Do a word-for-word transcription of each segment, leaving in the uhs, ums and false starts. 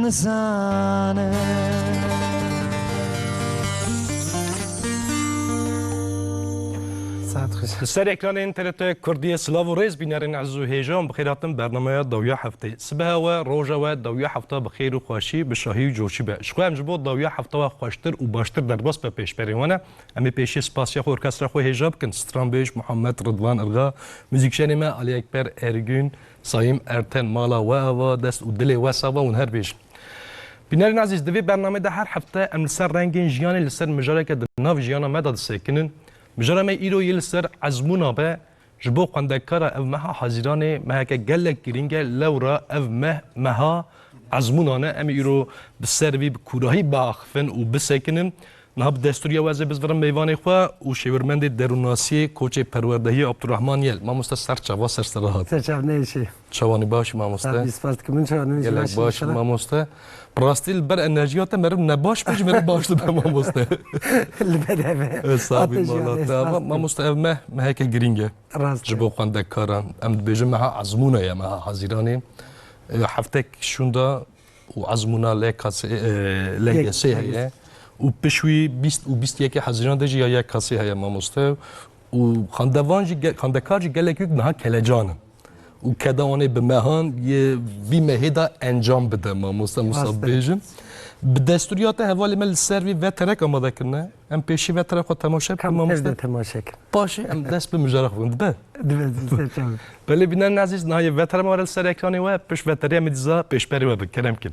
Li ser ekranên T R T Kurdiyê silav û rêz bînerên ez û hêjan, bi xêr hatin bernameya dawiya heftê. Sibeha we, roja we, dawiya hefta bi xêr û xweşî, bi şahî û coşî be. Ji xwe em ji bo dawiya hefta we xweştir û baştir derbas be pêşberê we ne. Em ê pêşî spasiya xwe orkestra xwe hêja bikin. Stranbêj Muhammed Ridwan Irga, muzîkjenê me Ali Ekber Ergün, Sayîm Erten, mala we ava, dest û dilê we sava hûn her bêjin. Bînerên ezîz, di vê bernamê de her hefte em li ser rengên jiyanê, li ser mijareke di nav jiyana me de disekinin. Mijara me îro yê li ser ezmûna be. Ji bo xwendekara ev meha Hezîranê meheke gelek girîng e, lewra ev meh, meha ezmûnan e. Em ê îro bi ser vî bi kûrahî biaxifin û bisekinin. Niha bi destûriya we ez ê bizvirim mêvanê xwe û şêwirmendê derûnnasiyê koçê perwerdehiyê Abdurrahman Yel. Mamoste ser çava ser sera hat. Ser çav neyşê. Çawanî baş mamoste? Spas dikim, min çawa neyşê. Gelek baş, baş mamoste. Bi rastî li ber enerjiya te meriv nebaş be, ji meriv baş dibe mamoste. Li ber eve. Sabî mala te. Mamoste ev meh, meheke girîng e. Rast e. Ji bo xwendekaran. Em dibêjin meha ezmûna ye, meha Hezîranê. E, heftek şûnda û ezmûna L K S, e, L G S heye. Û piş wî bîst û bîst yekê Hezîran de jî ya Y K S heye mamoste. Û xandevan jî ge-, xandekar jî gelek wî niha kelecan in. Û keda wan ê bi mehan yê vî mehê de encam bide mamoste, wisa bêjin. Bi destûriya te hevalê me li ser vî veterek amade kirine. Em pêşî veterek xwe temaşe bikin mamoste. Temaşe kin. Paşê em dest bi mijara xwe bikin. Dibe? Dibe, dibe, çawa. Belê bînerên ezîz, niha yê vetere me were li ser ekranê we, pişt veteriya me dîsa pêşberê we bin. Kerem kin.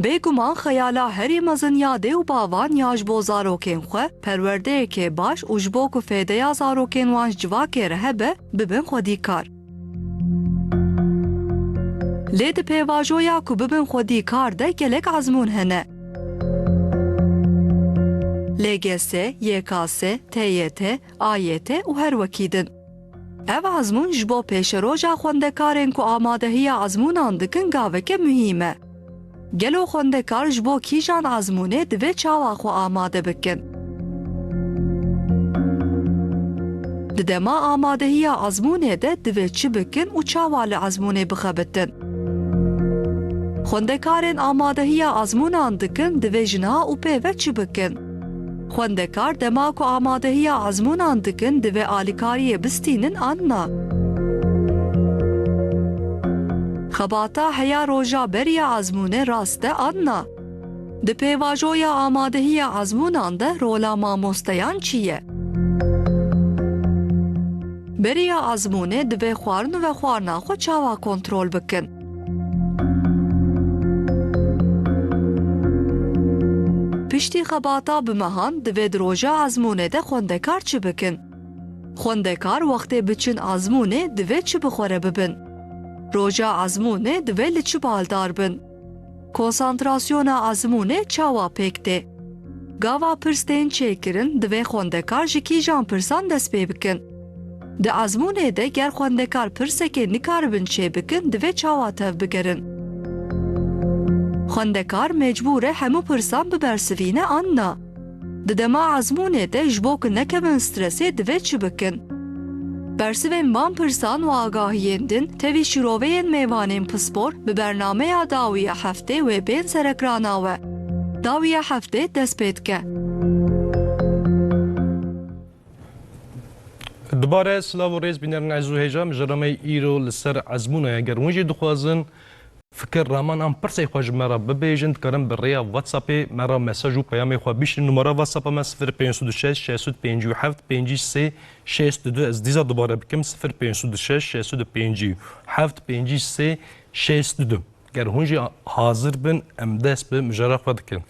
Bêguman xeyala herî mezin ya dê û bavan ya ji bo zarokên xwe perwerdeyekê baş û ji bo ku fêdeya zarokên wan ji civakê re hebe, bibin xwedîkar. Lê di pêvajoya ku bibin xwedîkar de gelek ezmûn hene. L G S, Y K S, T Y T, A Y T û her wekî din. Ev ezmûn ji bo pêşeroja xwendekarên ku amadehiya ezmûnan dikin gaveke muhîm e. Gelo xwendekar ji bo kîjan ezmûnê divê çawa xwe amade bikin? Di dema amadehiya ezmûnê de divê çi bikin û çawa li ezmûnê bixebitin? Xwendekarên amadehiya ezmûnan dikin, divê ji niha û pê ve çi bikin? Xwendekar dema ku amadehiya ezmûnan dikin, divê alîkariyê bistînin an na? Xebata heya roja beriya ezmûnê rast e an na? Di pêvajoya amadehiya ezmûnan de rola mamosteyan çi ye? Beriya ezmûnê divê xwarin û vexwarina xwe çawa kontrol bikin? Piştî xebata bi mehan divê di roja ezmûnê de xwendekar çi bikin? Xwendekar wextê biçin ezmûnê divê çi bi xwe re bibin? Roja ezmûnê divê li çi baldar bin? Konsantrasyona ezmûnê çawa pêk tê? Gava pirs tên çêkirin, divê xwendekar ji kîjan pirsan dest pê bikin? Di ezmûnê de ger xwendekar pirsekê nikaribin çêbikin, divê çawa tevbigerin? Xwendekar mecbûr e hemû pirsan bibersivîne an na? Di dema ezmûnê de ji bo ku nekevin stresê divê çi bikin? Bersivên van pirsan û agahiyên din tevî şîroveyên mêvanên pispor bi bernameya dawiya heftê wê bên serekrana we. Dawiya heftê dest pê dike. Dubare silav û rêz bînerên ez û hêja, mijara me îro li ser ezmûna ye. Ger hûn jî dixwazin fikir, raman an pirsê xwe ji me re bibêjin, dikarin bi rêya WhatsAppê me re mesaj û peyamê xwe bişînin. Numara WhatsAppa me sifir pênc sed û şeş, şeş sed û pêncî û heft, pêncî sê, şeş sed û du. Ez dîsa dubare bikim, sifir pênc sed û şeş, şeş sed û pêncî û heft, pêncî sê, şeş sed û du. Ger hûn jî hazir bin, em dest bi mijara xwe dikin.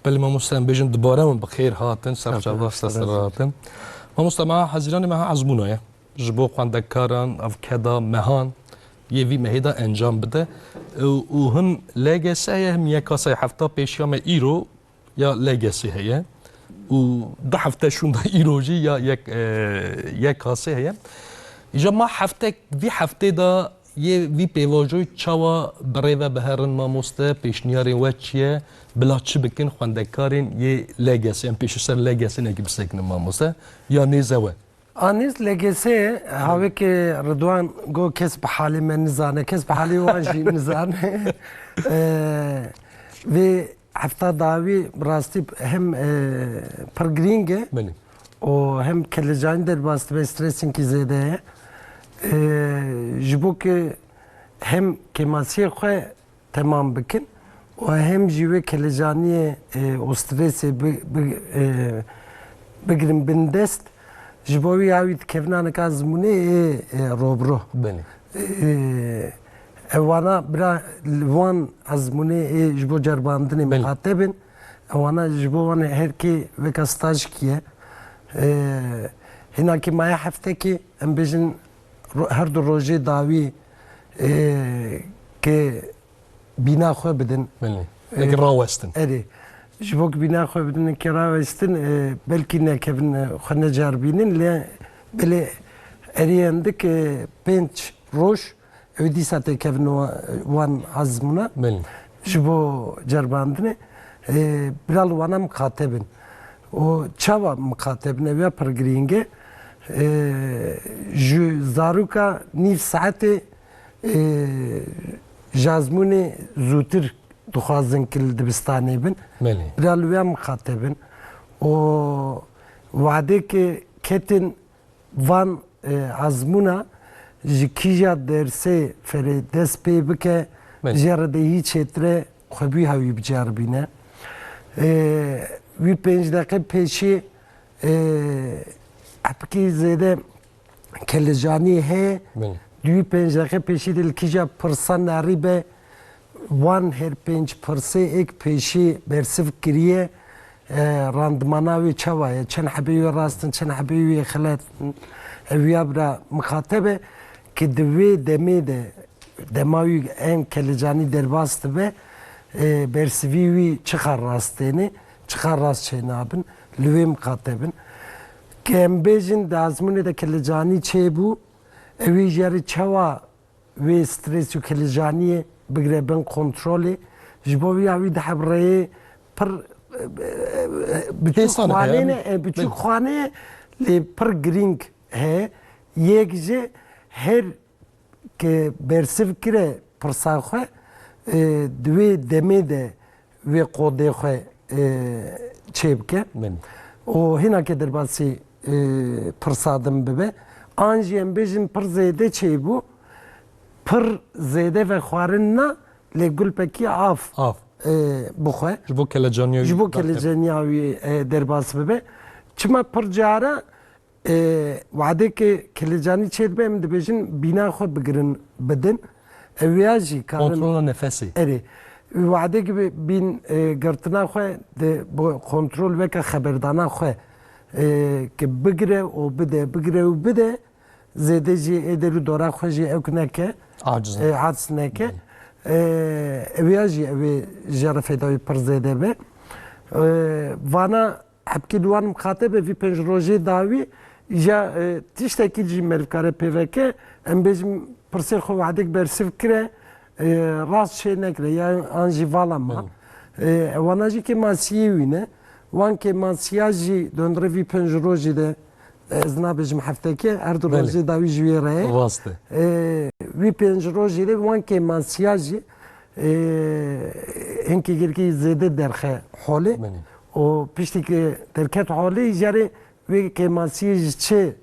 Belê mamoste, em bêjin dubare hûn bi xêr hatin, ser çava, ser hatin. Mamoste, meha Hezîranê meha ezmûna ye. Ji bo xwendekaran, ev keda mehan yê vî mehê de encam bide. Û, û him L G S heye, him Y K S heye, hefta pêşiya me îro ya L G S heye. Û du hefte şûnda îro jî ya Y-, e, Y K S heye. Îja ma heftek, vî heftê de yê vî pêvajoyê çawa bi rê ve biherin mamoste, pêşniyarên we çi ye? Bila çi bikin xwendekarên yê L G S? Em pêşî ser L G S nekî bisekinin mamoste. Ya nêze we. Anîs L G S, havekê Ridwan got kes bi halê me nizane, kes bi halê wan jî nizane. Ee, vê hefta dawî bi rastî hem, e, pir girîng e Belê. û hem kelecanî derbas dibe, stresinkî zêde ye. Ee, ji bo ku hem kêmasiyê xwe temam bikin û hem jî wê kelecaniyê, e, û stresê bi, bi, e, bigirin bin dest. Ji bo wî ya wî dikevin anika ezmûnê ê, e, robro. Belê. E, ewana bira li wan ezmûnê ê ji bo ceribandinê Belê. miqate bin. Ewana ji bo wan her kê weka stajkî ye. E, hînakî maye heftekê em bêjin ro-, her du rojê dawî, e, ke bîna xwe bidin. Belê. E, Eke rawestin. Erê. Ji bo ku bîna xwe bidin, eke rawestin, e, belkî nekevin, e, xwe neceribînin, lê belê erê endik, e, pênc roj, ew dîsa têkevin wa-, wan ezmûna. Belê. Ji bo ceribandinê, e, bira li wana miqate bin. Û çawa miqate bin? Ew ya pir girîng e. E, ji zaroka nîv saetê Ê, ji ezmûnê zûtir dixwazin ki li dibistanê bin. Belê. Bira li wê miqate bin. Û wadê ki ketin van, e, ezmûna ji kîja dersê ferê dest pê bike, Belê. jê re de hî çêtir e xwebûya wî biceribîne. E, wî pênc deqe pêşî, e, hepkî zêde kelecanî heye. Belê. Di wî pênc deqe pêşî de li kîja pirsa nerî be, wan her pênc pirsê êk pêşî bersiv kiriye, e, randimana wê çawa ye? Çend hebê wê rast in, çend hebê wê xelet in? Ev ya bira miqate be ki di wê demê de, dema wî en kelecanî derbas dibe, e, bersivî wî çiqas rast têne, çiqas rast çênabin, li wê miqate bin. Ke em bêjin di ezmûnê de kelecanî çêbû, ew ê jê re çawa wê stres û kelecaniyê bigire bin kontrolê? Ji bo vîya wî di hevrêyê pir, e, e, e, biçûk Hêsan heye, xwanê ne, em- e, biçûk Belê. xwanê ye, lê pir girîng heye. Yek ji her ke bersiv kire pirsa xwe, e, di wê demê de wê qodê xwe, e, çêbike. Belê. Û hîna ke derbasî, e, pirsa din bibe. An jî em bêjin pir zêde çêbû, pir zêde vexwarin na, lê gulpekî av, Av. e, bixwe. Ji bo kelecaniya wî Ji bo daktir. kelecaniya wî, e, derbas bibe. Çima pir cara E, wadê ke kelecanî çêdibe, em dibêjin bîna xwe bigirin bidin. Ew ya jî karin Kontrola nefesê. Erê. Wadê ke bi-, bîn, e, girtina xwe de bo kontrol weke xeberdana xwe, e, ke bigire û bide, bigire û bide, zêde jî ê der û dora xwe jî ewk neke, Aciz e, neke. aciz neke. E, ew ya jî ew ê jê re feyda wî pir zêde be. E, vana Hepkî li wan mixateb e vî pênc rojê dawî, îja, e, tiştekî jî meriv kare pê veke, em bêjin pirsê xwe wadek bersiv kire, e, rast çê nekire, ya an jî vala ma. Belê. E, wana jî kêmasiyê wî ne. Wan kêmasiya jî dondire vî pênc rojê de, e, ez nabêjim hefteke, her du Belê. rojê dawî ji wê re ye. Rast e. E, vî pênc rojê de wan kêmasiya jî, e, hinkê gelkî zêde derxe holê. Belê. û piştî ke derket holê, îcarê wê kêmasiyê ji çi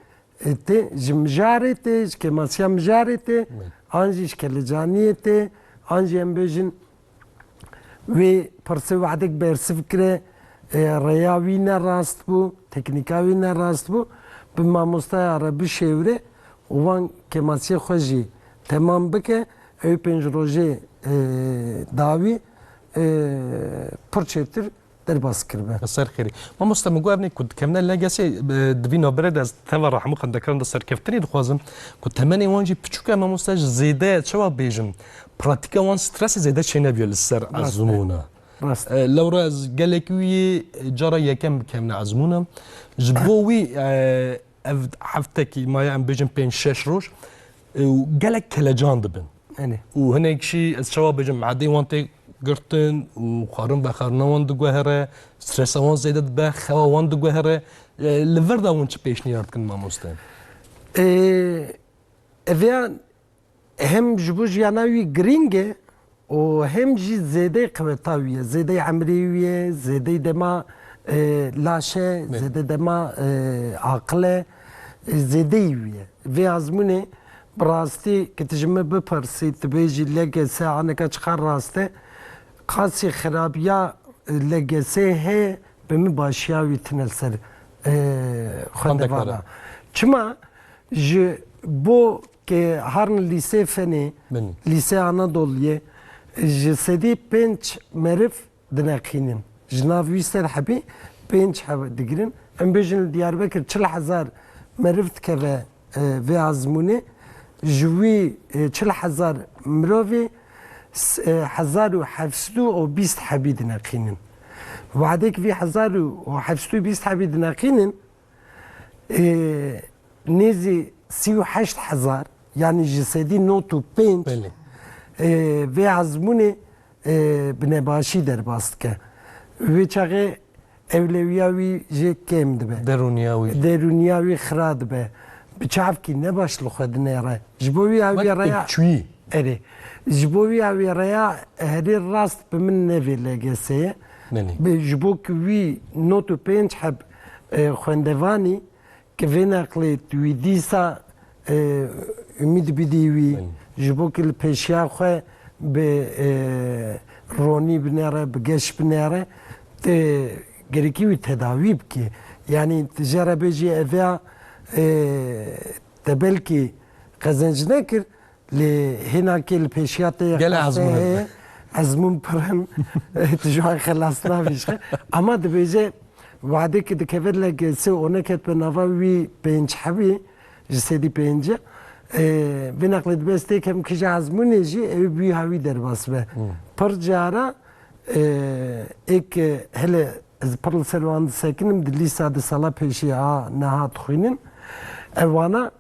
tê? Ji mijarê tê, ji kêmasiya mijarê tê, Belê. an jî ji kelecaniyê tê, an jî em bêjin wê pirsê wadek bersiv kire, e, rêya wî ne rast bû, teknîka wî ne rast bû, bi mamostaya re bişêwire û wan kêmasiyê xwe jî temam bike, ew pênc rojê, e, dawî, e, pir çêtir derbas kiribe. Ser xêrî. Mamoste, min got, ev ne ku dikevne L G S'ê, e, di vî navberê de ez teva re hemû xwendekaran de serkeftinê dixwazim, ku temenê wan jî piçûk e, mamoste, ji zêde, çawa bêjim, pratîka wan stresê zêde çênebiye li ser Rast e. ezmûna. Rast. E, lewra ez gelek wî cara yekem bikevne ezmûna. Ji bo wî, e, ev heftekî maye em bêjin pênc şeş roj, e, û gelek kelecan dibin. Enê. Û hinek jî ez çawa bêjim, madê wan tê girtin û xwarin vexwarina wan diguhere, stresa wan zêde dibe, xewa wan diguhere. E, li vir de hûn çi pêşniyar dikin mamoste? Ê, ev ya hem ji bo jiyana wî girîng e û hem jî zêdeyî qeweta wî ye, zêdeyî emrê wî ye, zêdeyî dema, e, laş e, Belê. zêde dema, e, aqil e, e, zêdeyî wî ye. Vê azmûnê bi rastî ki tu ji min bipirsî, tu bêjî L G S aneka çiqas rast e, qasî xirabiya L G S heye, bi min başiya wî tine li ser, e, xwendevana. Çima? Ji bo ke harin lîsê fenê, Belê. lîsê Anadoluyê, ji sedî pênc meriv dineqînin. Ji nav wî sed hebî pênc heb digirin. Em bêjin li Diyarbekir çil hezar meriv dikeve, e, vê azmûnê. Ji wî, e, çil hezar mirovî, s-, e, hezar û heft sed û bîst hebî dineqînin. Wadek vî hezar û heft sed û bîst hebî dineqînin, Ê, nêzî sî û heşt hezar, yanî ji sedî nod û pênc, Belê. ê, vê ezmûnê, ê, bi nebaşî derbas dike. Wê çaxê ewlewiya wî jê kêm dibe. Derûniya wî. Derûniya wî xira dibe. Bi çavkî nebaş li xwe dinêre. Ji bo wî ew Wek rêya pêkçûyî. Erê. Ji bo wî ew rêya herî rast bi min nevê L G S'ê ye. Belê. Bi, ji bo ku wî nod û pênc heb, e, xwendevanî ki vê neqlê tu wî dîsa, e, umîd bidî wî, Belê. ji bo ku li pêşiya xwe bi, e, ronî binêre, bi geş binêre, te gerekî wî tedawî bikî. Yanî tu jê re bêjî ev ya, e, te belkî qezenc nekir, Lê hênakê li pêşiya te ye Gele qeste ezmûn heye, hebe. Ezmûn pir in, tu ji wan xelas nabî ji xwe. Ama dibêje, wadekî dikeve L G S'ê û neket bi nava wî pênc hebî, ji sedî pêncî, e, vê neqlê dibe ez têkem kija ezmûnê jî, ew bi wî hawî derbas be. Hmm. Pir cara, e, êk hele ez pir li ser wan disekinim, di lîsa di sala pêşî a niha dixwînin. Ev wana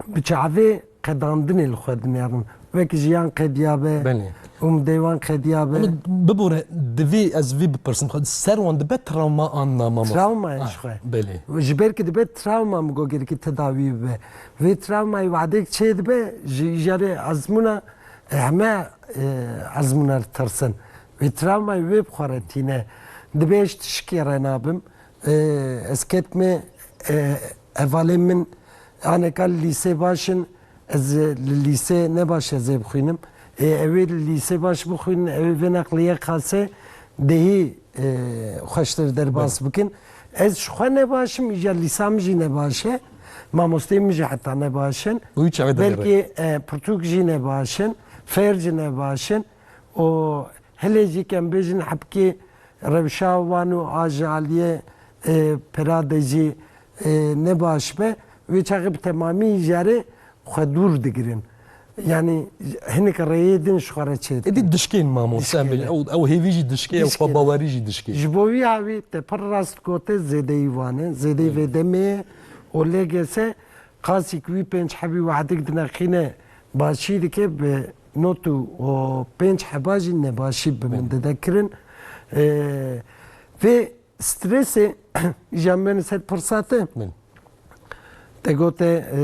bi çavê qedandinê li xwe dinêrin. Wek jiyan qediya be, Belê. umdê wan qediya be. Ama bibore, divê ez vî bipirsim, xwe ser wan dibe travma an na mamoste? Travma ye Ah, ji xwe. Belê. Ji ber ki dibe travma, min got gerekî tedawî bibe. Vê travmayê wadek çê dibe, ji îjarê ezmûna, e, heme, e, ezmûna ditirsin. Vê travmayê wê bi xwe re tîne. Dibê ez tişkê re nabim. E, ez ketime, e, hevalên min Aneka li lîsê baş in, ez li lîsê ne baş ez ê bixwînim. Ê, ew ê li lîsê baş bixwînin, ew ê vê neqliyê qasê dehî, e, xweştir derbas Belê. bikin. Ez ji xwe ne baş im, îja lîsa min jî ne baş e. Mamosteyê min jî heta ne baş in. Û hiç ew ê Belkî, e, pirtûk jî ne baş in, fêr jî ne baş in. Û hilê jî ke em bêjin hebkê rewşa wan û a ji aliyê, e, pera de jî, e, ne baş be, wê çaxê bi temamî îjarê xwe dûr digirin. Yanî hinek rêyê din ji xwe re çê dikin. Êdî dişkên mamoste, em Dişkên. bêjin, ew, ew hêvî jî dişkê, ew Dişkên. xwebawerî jî dişkê. Ji bo wî hawî te pir rast gote, zêdeyî wan e, zêdeyî vê demê ye û L G S qasî ku wî pênc hebî wadek dineqîne başî dike, bi nod û pênc heba jî nebaşî bi min Belê. dide kirin. E, vê stresê îja min ser pirsa te. Belê. Te gote, e,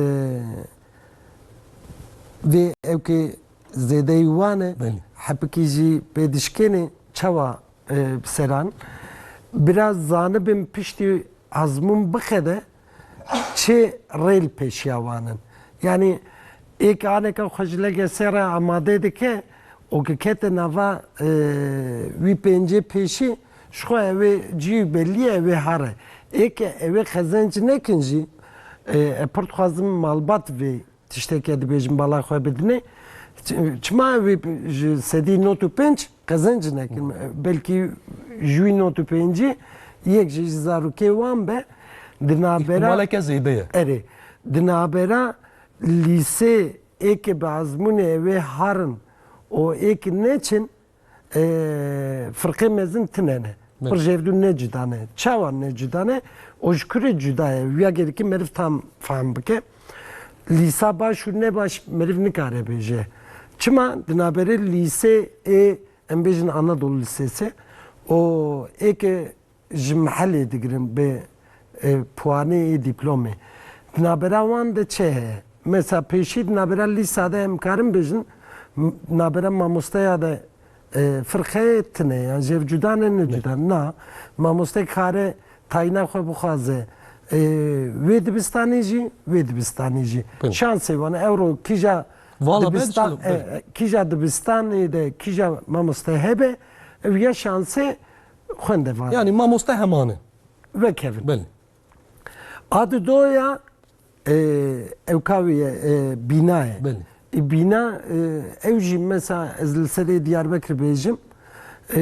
vê ewkê zêdeyî wan e, Belê. hepikî jî pê dişkênê çawa, e, bi seran. Biraz zanibin piştî azmûn bixe de çê rê li pêşiya wan in. Yanî êk aneka xwe ji L G S'ê re amade dike û ki kete nava, e, wî pêncê pêşî, ji xwe ew ê cî bellî ye, ew ê har e. Êk ew ê qezenc nekin jî, e, e, pir dixwazim malbat vê tiştekê dibêjim bala xwe bidinê. Ç-, çima ew ê ji sedî nod û pênc qezenc nekin? Belkî ji wî nod û pêncî yek jî ji zarokê wan be. Di nabera Îhtimaleke zêde ye. Erê. Di nabera lîsê êkê bi azmûnê ew ê harin û êkê neçin, e, firqê mezin tine ne. Evet. Pir ji hevdû ne cuda ne. Çawa ne cuda ne? O ji kurê cuda ye. Wiya gerekî meriv tam fehm bike. Lîsa baş û ne baş meriv nikare bêje. Çima? Di navberê lîsê ê em bêjin Anadolu Lisesi û êke ji mihelê digirin bi, e, puanê ê dîplomê. Di navbera wan de çi heye? Mesela pêşî di navbera lîsa de em karin bêjin, m-, navbera mamosteya de, e, firqeyê tune, yan jêv cuda ne, ne cuda. Na, mamoste kare tayîna xwe bixwaze, e, wê dibistanê jî, wê dibistanê jî. Belê. Şansê wan ewro kîja Vala ben dibistan-, çilo, e, belê. Kîja dibistanê de, kîja mamoste hebe, ew ya şansê xwendevana. Yani mamoste heman e. Wek hev in. Belê. A didoya, e, ew ka wî ye, e, bîna ye. Belê. E, bîna, e, ew jî mesela ez li serê Diyarbekir bêjim, e,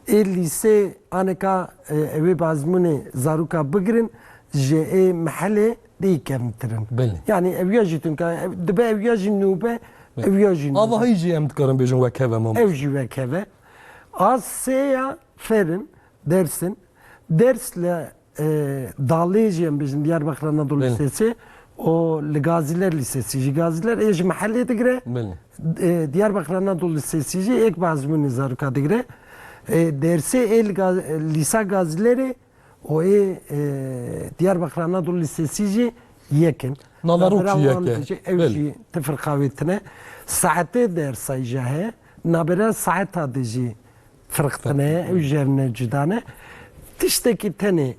ê lîsê aneka, e, ew ê bi azmûnê zaroka bigirin, ji ê mihelê dê yî kevntir in. Belê. Yani ew ya jî tunka, ew, dibe ew ya jî nû be, Belê. Ew ya jî nû be. Avahî jî em dikarin bêjin wek hev e mamoste. Ew jî wek hev e. A sê ya fer in, ders in. Ders li, e, Dalê jî em bêjin Diyarbakir Anadolu Belê. Lisesi û li Gaziler Lisesi jî, Gaziler ê ji mihelê digire. Belê. E, Diyarbakir Anadolu Lisesi jî êk bi azmûnê zaroka digire. E, dersê ê li Ga-, Lîsa Gazilerê û ê, e, Diyarbakir Anadolu Lisesi jî yek in. Navera Navbera wan yek e. Dijî ew Belê. Jî ti firqa wê tine. Saetê dersa jî heye. Navbera saeta dijî firq tine ye. Ew jî ev ne cuda ne. Tiştekî tenê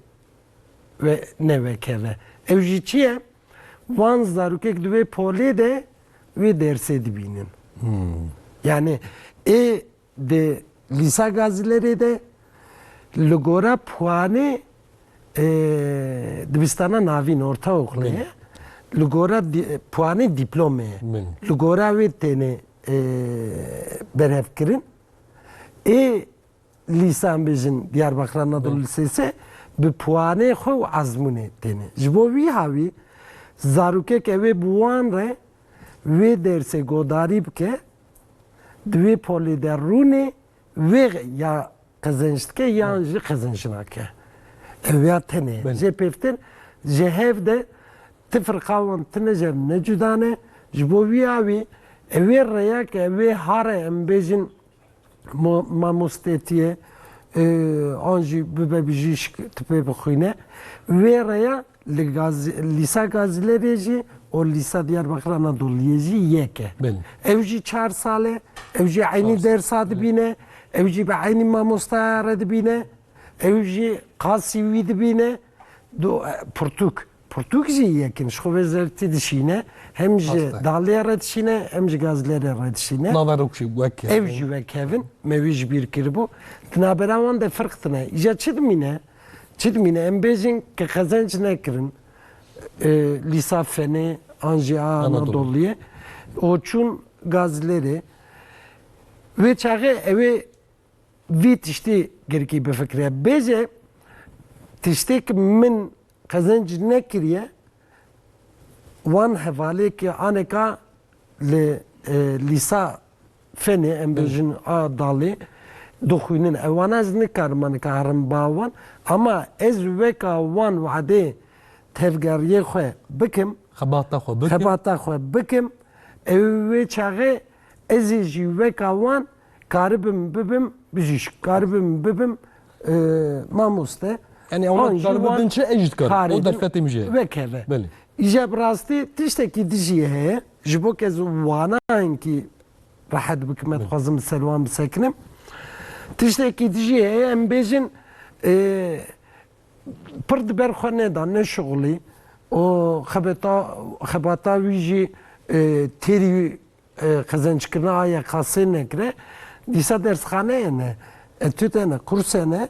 ve, ne wek hev e. Ew jî çi ye? Wan zarokek di wê polê de wê dersê dibînin. Hmm. Yani ê di Lîsa Gazilerê de li gora puanê, e, dibistana navîn, ortaokul ye. Belê. Li gora di-, puanê dîplomê ye. Belê. Li gora wê têne, e, berhevkirin. Ê lîsa em bêjin Diyarbakir Anadolu Belê. Lisesi bi puanê xwe û azmûnê têne. Ji bo wî hawî zarokek ew ê bi wan re wê dersê godarî bike, di wê polê de rûnê wê ya qezenc dike yan jî qezenc nake. Ew ya tenê. Belê. Jê pêvtir ji hev de ti firqa wan tine ji hev ne cuda ne. Ji bo wî awî ew ê rêya ke ew ê hare em bêjin mo-, mamostetiyê, e, an jî bibe bijîşk tu pê bixwîne. Wê rêya li Gazi-, Lîsa Gazilerê jî û Lîsa Diyarbakir Anadoluyê jî yek e. Belê. Ew jî çar sal e, ew jî eynî Çar sal, dersa evet. dibîne, ew jî bi eynî mamostaya re dibîne, ew jî qasî wî dibîne. Do, e, pirtûk. Pirtûk jî yek in. Ji xwe wezartî dişîne, hem ji Rast e. Dalê re dişîne, hem ji Gazilerê re dişîne. Naverok jî wek Ev hev in. Jî wek hev in. Me wî ji bîr kiribû. Di navbera wan de firq tine. Îja çi dimîne? Çi dimîne? Em bêjin ke qezenc nekirin, e, Lîsa Fenê, an jî a Anadolu. Anadoluyê. O çûn Gazilerê. Wê çaxê ew ê vî tiştî girkî bifikire. Bêje tiştê ki min qezenc nekiriye, wan hevalê ki aneka li, e, Lîsa Fenê, em Belê. Bêjin a Dalê, dixwînin. Ewana ez nikarim aneka herim ba wan. Ama ez weka wan wadê tevgeriyê xwe bikim, Xebata xwe bikim. Xebata xwe bikim. Ew wê çaxê ez ê jî weka wan karibim bibim bijîşk, karibim bibim, e, mamoste. Yani ew An jî karibim wan bin çi ez jî dikarim. O karibim derfetê min jî heye. Wek heve. Belê. Îja bi rastî tiştekî dijî heye. Ji bo ke ez wana hinkî rehet bikim, ez Belê. Dixwazim ser wan bisekinim. Tiştekî dijî heye, em bêjin, e, pir di ber xwe neda, neşixulî û xebeta, xebata wî jî, e, têrî, e, qezenckirina a yeqasê nekire. Dîsa dersxaneyê ne, etûdê ne, kursê ne,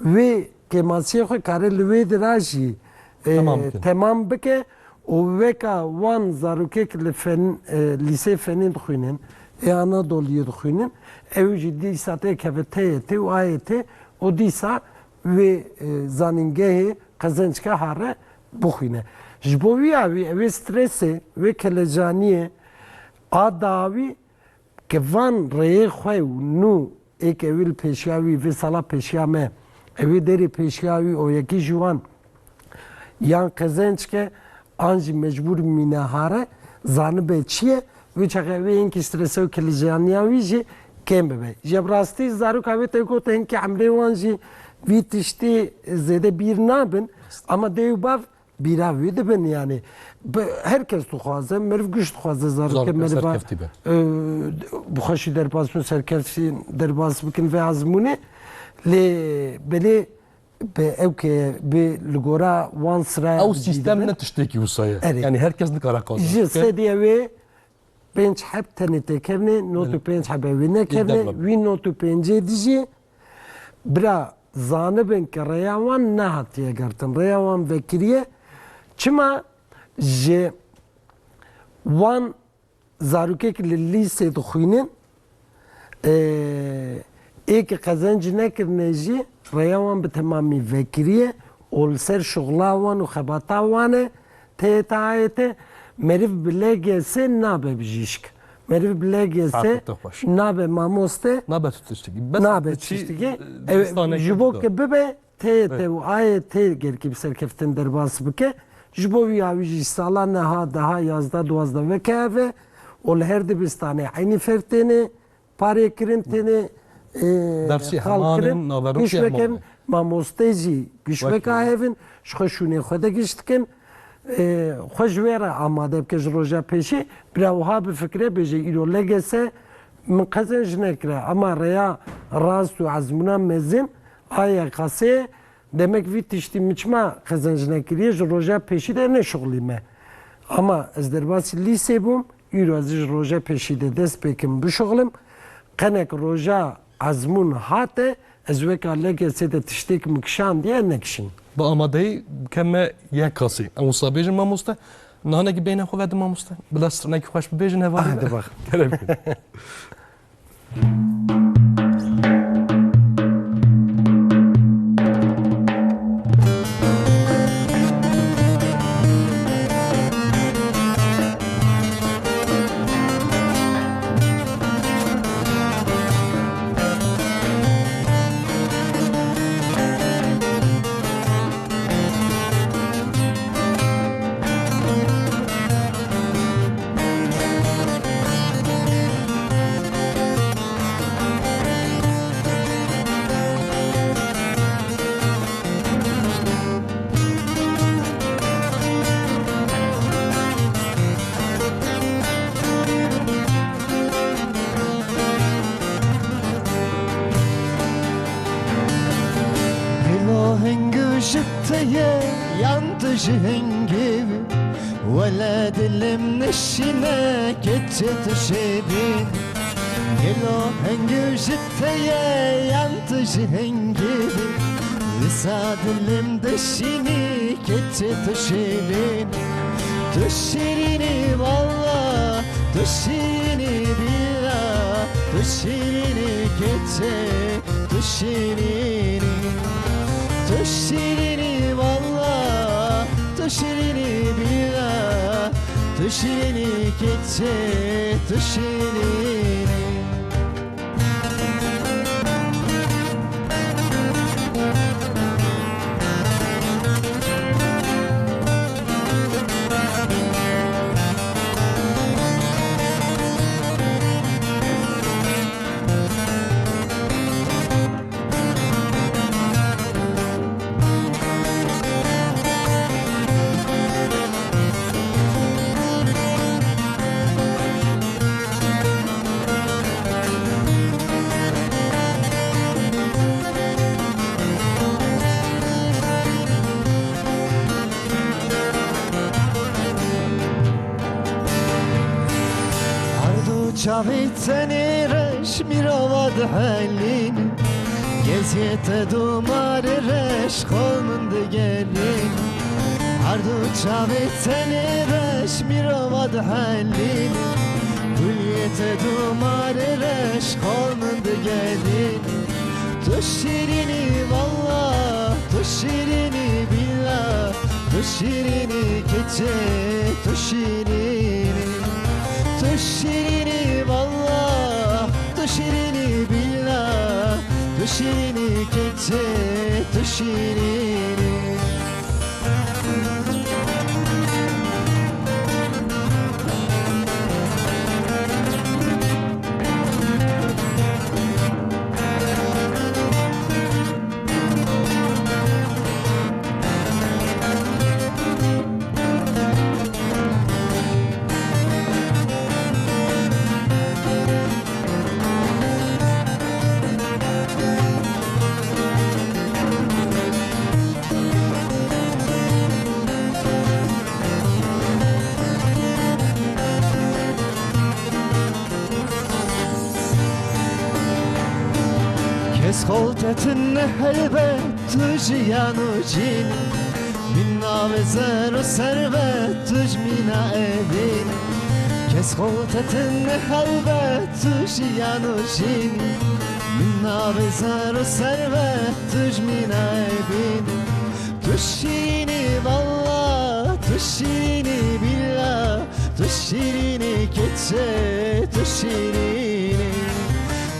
wê kêmasiyê xwe kare li wê dira jî, e, Temam bike. Temam bike û weka wan zarokek li fen, e, lîsê fenî dixwînin, ê Anadoluyê dixwînin, ew jî dîsa tê keve T Y T û A Y T û dîsa wê, e, zanîngehê qezençke hare bixwîne. Ji bo wî awî ew ê stresê, wê kelecaniyê a dawî ke van rêyê xwe û nû ê ke wî li pêşiya wî, vê sala pêşiya me, ew ê derê pêşiya wî û yekî ji wan yan qezençke an jî mecbûr mîne hare, zanibe çi ye, wê çaxê ew ê hinkî strese û kelecanîya wî jî kêm bibe. Ji bi rastî zaroka wê te got hinkî emrê wan jî vî tiştî zêde bîr nabin, ama dê û bav bîra wî dibin, yanî bi, her kes dixwaze, meriv giş dixwaze zarokê Zarokê meriva, serkeftî be. e, bi xweşî derbas bin, serkeftî derbas bikin vê ezmûnê. Lê belê bi ew ke bi li gora wan sira Ew jî sîstem dibin. ne tiştekî wisa ye. Erê. Yanî her kes nikare qazanç Ji bike. sedî ew ê pênc heb tenê têkevnê, not û pênc hebe wê nekevnê, Yê devre. wî not û pêncê dijî bira zanibin ke rêya wan nehatiye girtin, rêya wan vekiriye. Çima? Ji wan zarokek li lîsê dixwînin, ê, ê ke qezenc nekirine jî rêya wan bi temamî vekiriye û li ser şuxla wan û xebata wan e. Tê ta ayê te meriv bi L G S nabe bijîşk. Meriv bi L G S Saetê te xweş. nabe mamoste, Nabe tu tiştekî. Bes nabe tu çi, tiştekî. e, Ew, distaneke ji bo bida. ke bibe, tê te Evet. û ayê tê gelkî bi serkeftin derbas bike. Ji bo wî awî jî sala neha daha yazdeh duwazdeh veke ev e û li her dibistanê eynî fer têne parê kirin, têne, e, Dersî qal heman kirin. in, naveronkê Giş heman vekin, in. mamoste jî giş Wek veka hevin, ji xwe şûnê xwe de giş dikin. E, xwe ji wê re amade bike ji roja pêşî, bira wiha bifikire, bêje îro L G S min qezenc nekire, ama rêya rast û ezmûna mezin a Y K S'ê, demek vî tiştî min çima qezenc nekiriye, ji roja pêşî de neşuxlîme. Ama ez derbasî lîsê bûm, îro ez ji roja pêşî de dest pê kim bişuxlim. Qenek roja ezmûn hate, ez weka L G S'ê de tiştêk min kişandiye nekişin. Bi amadeyî bikeme Y K S'ê. Em wisa bêjin mamoste. Nihanekî beyne xwe vedin mamoste. Bila stranekî xweş bibêjin hevalî. Hadi bak. Kerem. Dilo hingû ji te ye, yan tu ji hingî bî? Wele dilim nişîne, keçê tu şêrîn. Dilo hingû ji te ye, yan tu ji hingî bî? Wisa dilim dişînî, keçê tu şêrîn. Tu şêrînî walla, tu şêrînî bîra, tu şêrînî keçê, tu şêrînî. Tu şêrînî walla, tu şêrînî bîra, tu şêrînî keçê, tu şêrînî. Ard û çavê tenê reş mirova dihelîn. Geziyê te domare reş xol min digelîn. Ard û çavê tenê reş mirova dihelîn. Guliyê te domare reş xol min digelîn. Tu şîrînî walla, tu şîrînî bîla, tu şîrînî keçê, tu şîrînî. Tu şîrînî walla, tu şîrînî bîla, tu şîrînî keçê, tu şîrînî. Xoltetin helbet tu ji yan û cîn. Min navê zer û servet tu ji mîna evîn. Kes xoltetin helbet tu ji yan û cîn. Min navê zer û servet tu ji mîna evîn. Tu şîrînî valla, tu şîrînî billa. Tu şîrînî keçê, tu şîrînî.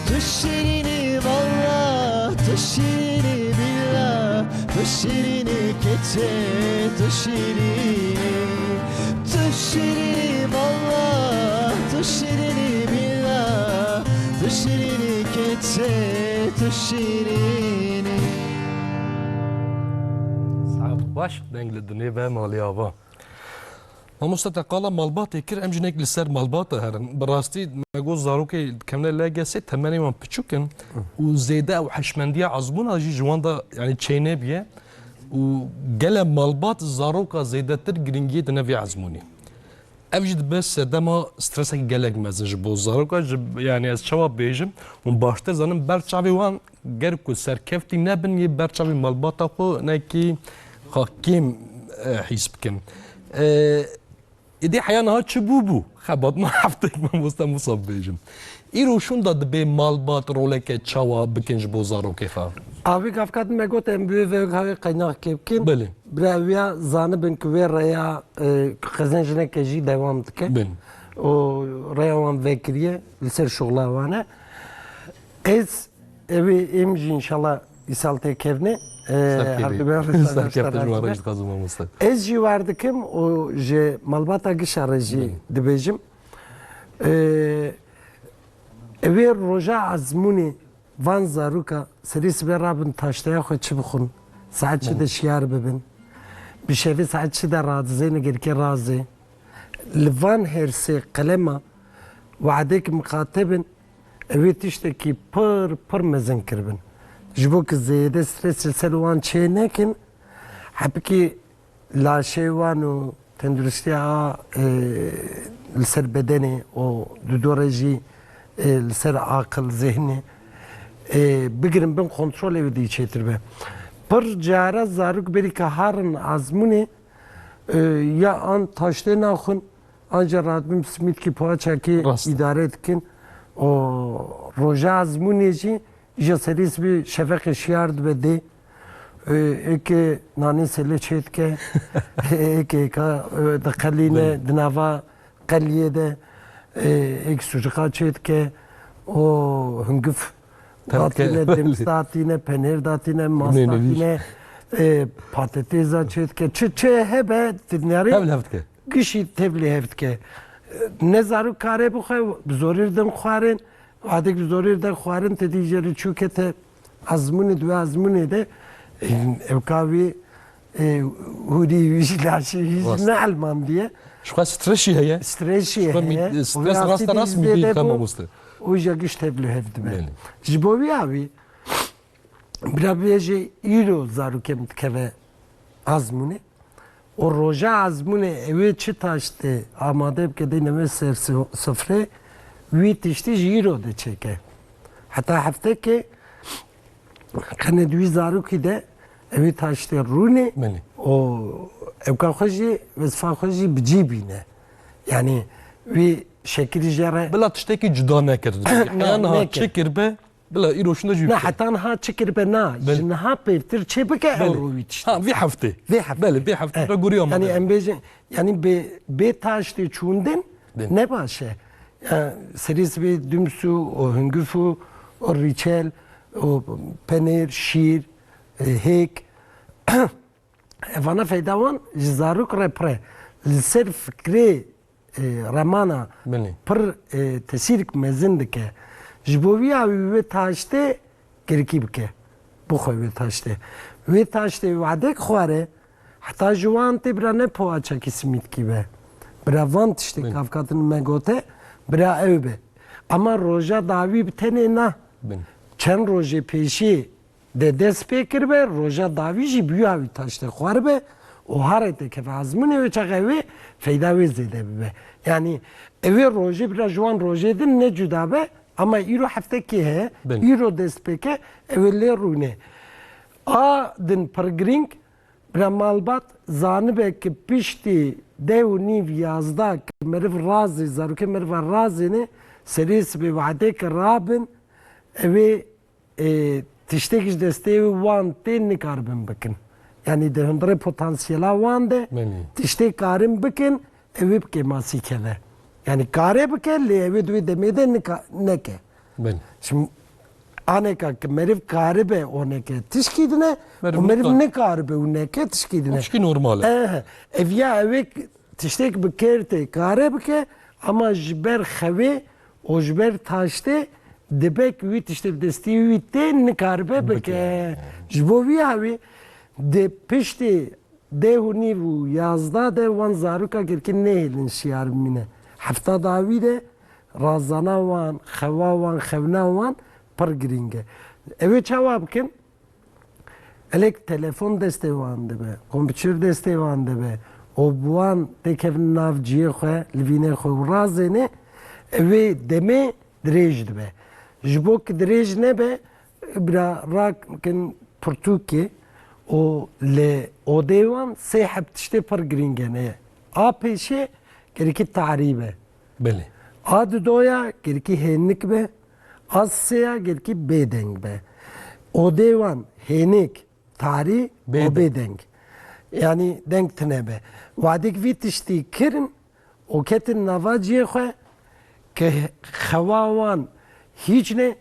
Tu şîrînî valla, tu şîrînî billa. Tu şîrînî keçê, tu şîrînî. Tu şîrînî valla, tu şîrînî billa. Tu şîrînî keçê, tu şîrînî. Saet xweş, deng li dinê be malê ava. Mamoste, te qala malbatê kir, em jî nek li ser malbata herin. Bi rastî me got zarokê kevne L G S, temenê wan piçûk in û zêde ew hişmendiya ezmûna jî ji wan de, yanî, çênebûye û gele malbat zaroka zêdetir giringiyê dine vê ezmûnê. Ev jî dibe sedema stresekî gelek mezin ji bo zaroka. Ji, yanî, ez çawa bêjim, hûn baştir zanin, ber çavê wan ger ku serkeftî nebin, yê ber çavê malbata xwe nekî xwe kêm, e, hîs bikin. E, êdî heya niha çi bû bû? Xebat me heftek mamoste Musa bêjim. Îro şûnda dibê malbat roleke çawa bikin ji bo zarokê xwe? Avê gavkat me got em bi wê ve gavê qeynaxekê bikin. Belê. Bira wîya zanibin ku wê rêya, e, qezencineke jî dewam dike. Belê. Û rêya wan vekiriye li ser şoxla wan e. Ez Ew ê em jî înşallah îsal tê kevne. Ee, Serkevî. Her du be Serkevî ji wan re jî dixwazim mamoste. Ez jî war dikim û ji malbata gişa re jî Hı. dibêjim. Ee, ew ê roja ezmûnê van zaroka serî sibê rabin taşteya xwe çi bixwin, saet çi de Hı. şiyar bibin, bi şevê saet çi de radizê, negerkê razê. Li van her sê qelema wadek miqate bin, ew ê tiştekî pir, pir mezin kiribin. Ji bo ku zêde stres li ser wan çê nekin, hepikî laşê wan û tenduristiya, e, li ser bedenê û di dor re jî, e, li ser aqil, zihnê, e, bigirin bin kontrolê wê dî çêtir be. Pir cara zarok berî ke harin azmûnê, e, ya an taştê naxwin, an jî radibin bi simîtkî poğaçakî Rast. îdare dikin. Û roja ezmûnê jî îja serî sibê şefeqê şiyar dibe dê. E, êkê nanê selê çê dike, êkê ka, e, diqelîne, Belê. di nava qeliyê de, e, êk sucika çê dike, û hingif Tevke. datîne, dems datîne, penêr datîne, mas Nê, nê, datîne, e, patatêza çê dike. Çi, çi hebe, dinyarê Hev li hev dike. gişî tevlî hev dike. Ne zarok kare bixwe, bi zorî din xwarin, wadek bi zorî de xwarin, te dî jê re çûke te azmûnê, di wê azmûnê de, e, ewka wî, e, hûrî wî jî laşî wî jî Rast. ne elmandiye. Ji xwe streşî heye. Streşî Ji xwe mî-, heye. stres Û rasta rastî rast dî mîdî zêde dike bû, mamoste. û ja giş tevlî hev dibe. Belê. Ji bo wî awî, bira bêje îro zarokê min dikeve azmûnê. Û roja azmûnê ew ê çi taştê amade bike, deyne wê ser si-, sifrê, wî tiştî ji îro de çêke. Heta heftekê qene di wî zarokî de ew ê taştê rûnê Belê. û ewka xwe jî, wezifa xwe jî bi cî bîne. Yanî wî şekilî jê re Bila tiştekî cuda nekir. Ne, Heya niha nekir. çi kir be, Bila îro şûnde jî Ne, bike. heta niha çi kiribe na, Belê. ji niha pêvtir çê bike ew Belê. rû wî tiştî. Ha, vî heftê. Vî heftê. Belê, vî heftê Eh, re gorî yanî amade. em bêjin, yanî bê, bê taştê çûndin Belê. ne baş e. Ya, serî sibê dimsû û hingifû û rîçel û penêr, şîr, e, hêk. Evana feyda wan ji zarok re pir e. Li ser fikrê e, remana Belê. pir, e, tesîrik mezin dike. Ji bo vî awî wê taştê gerikî bike. Bixwe wê taştê. Wê taştê wadek xware, heta ji wan tê bira ne poğaçakî simîtkî be. Bira van tiştê Belê. kavkatin me gote, bira ew be. Ama roja dawî bi tenê na. Belê. Çend rojê pêşî de dest pê kiribe, roja dawî jî bi wî awî taştê xwaribe û harê te keve azmûnê wê çaxe wê feyda wê zêde bibe. Yanî ew ê rojê bira ji wan rojê din ne cuda be, Ama îro heftekê heye, Belê. îro dest pê ke, ew ê lê rûne. A din pir girîng, bira malbat zanibe ki piştî deh û nîv, yazda ki meriv razê, zarokê meriva razêne, serê sibê wadê ki rabin, ew ê, e, tiştek ji destê wan tê nikaribin bikin. Yani di hundirê potansiyela wan de Belê. tiştê karin bikin, ew ê bi kêmasî keve. Yani kare bike, lê ew ê di wê demê de nika-, neke. Belê. Şimdi aneka ki meriv karibe û neke tişkî dine, Meriv û meriv nikar- nikaribe û neke tişkî dine. O tişkî normal e. Ehe. Ev ya ew ê tiştek bi kêr tê kare bike, ama ji ber xewê û ji ber taştê dibe ki wî tiştê bi destî wî tê nikaribe bike. Bike. Ji bo vî hawî di piştî deh û nîv û yazda de wan zaroka girkî nehêlin şiyar bimîne. Hefta dawî de razana wan, xewa wan, xewna wan pir girîng e. Ew ê çawa bikin? Elek telefon destê wan de be, kompûter destê wan de be, û bi wan têkevin nav cihê xwe, livînê xwe û razêne, ew ê demê dirêj dibe. Ji bo ki dirêj nebe, bira rakin pirtûkê û li odê wan sê heb tiştê pir girîng e. A pêşê gerekî tarî be. Belê. A didoya gerekî hênik be. A sêya gerekî bêdeng be. Odê wan hênik, tarî û Bêdeng. bêdeng. Yani deng tine be. Wadek vî tiştî kirin û ketin nava cihê xwe ke xewa wan hîç ne,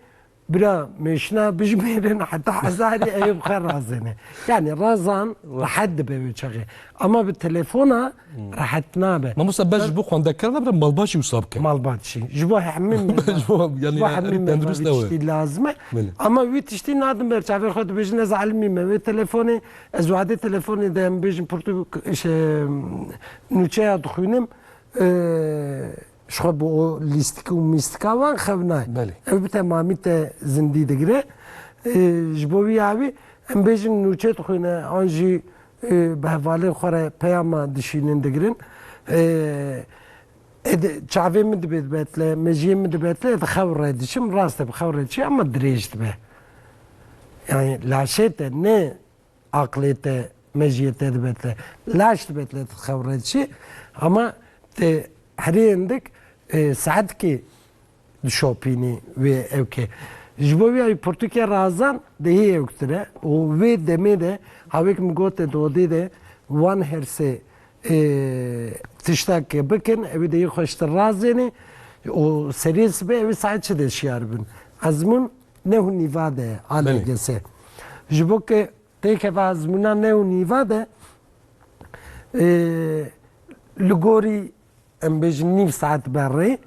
bira mêşina bijmêrin heta hezarî ew bi xwe razêne. Yani razan rehet dibe wê çaxê. Ama bi telefona rehet nabe. Mamosta, bes ji bo xwendekar nabe, malbat jî wisa bike. Malbat jî. Ji bo hemî Ji bo, yani, ji bo hemî erê tendurist ew e. Tiştî lazim e. Belê. Ama wî tiştî nadin ber çavê xwe, dibêjin ez elimî me. Wê telefonê, ez wadê telefonê de em bêjin pirtûk, şey, nûçeya dixwînim. E, ji xwe bi o lîstik û mîstika wan xewnay. Belê. Ew bi temamî te zindî digire. E, ji bo wî awî em bêjin nûçe dixwîne, an jî, e, bi hevalê xwe re peyama dişînin digirin. E, ê di, çavê min dibe dibetle, mejiyê min dibetle, ez xew re diçim, rast e bi xew re diçî, ama dirêj dibe. Yani laşê te ne aqlê te, mejiyê te dibetle. Laş dibetle tu xew re diçî, ama te herê hindik, e, saetkê dişopînî wê ewkê. Ji bo wî ew pirtûkê razan dehî ewktir e û wê demê de, hawêk min gote di odê de wan her sê, e, tiştak bikin, ew ê dehî xweştir razênî û serê sibê ew ê saet çi de şiyar bin. Ezmûn neh û nîva de ye, Belê. A L G S. Ji bo ke têkeve ezmûna neh û nîva de, e, li gorî em bêjin nîv saet be rê.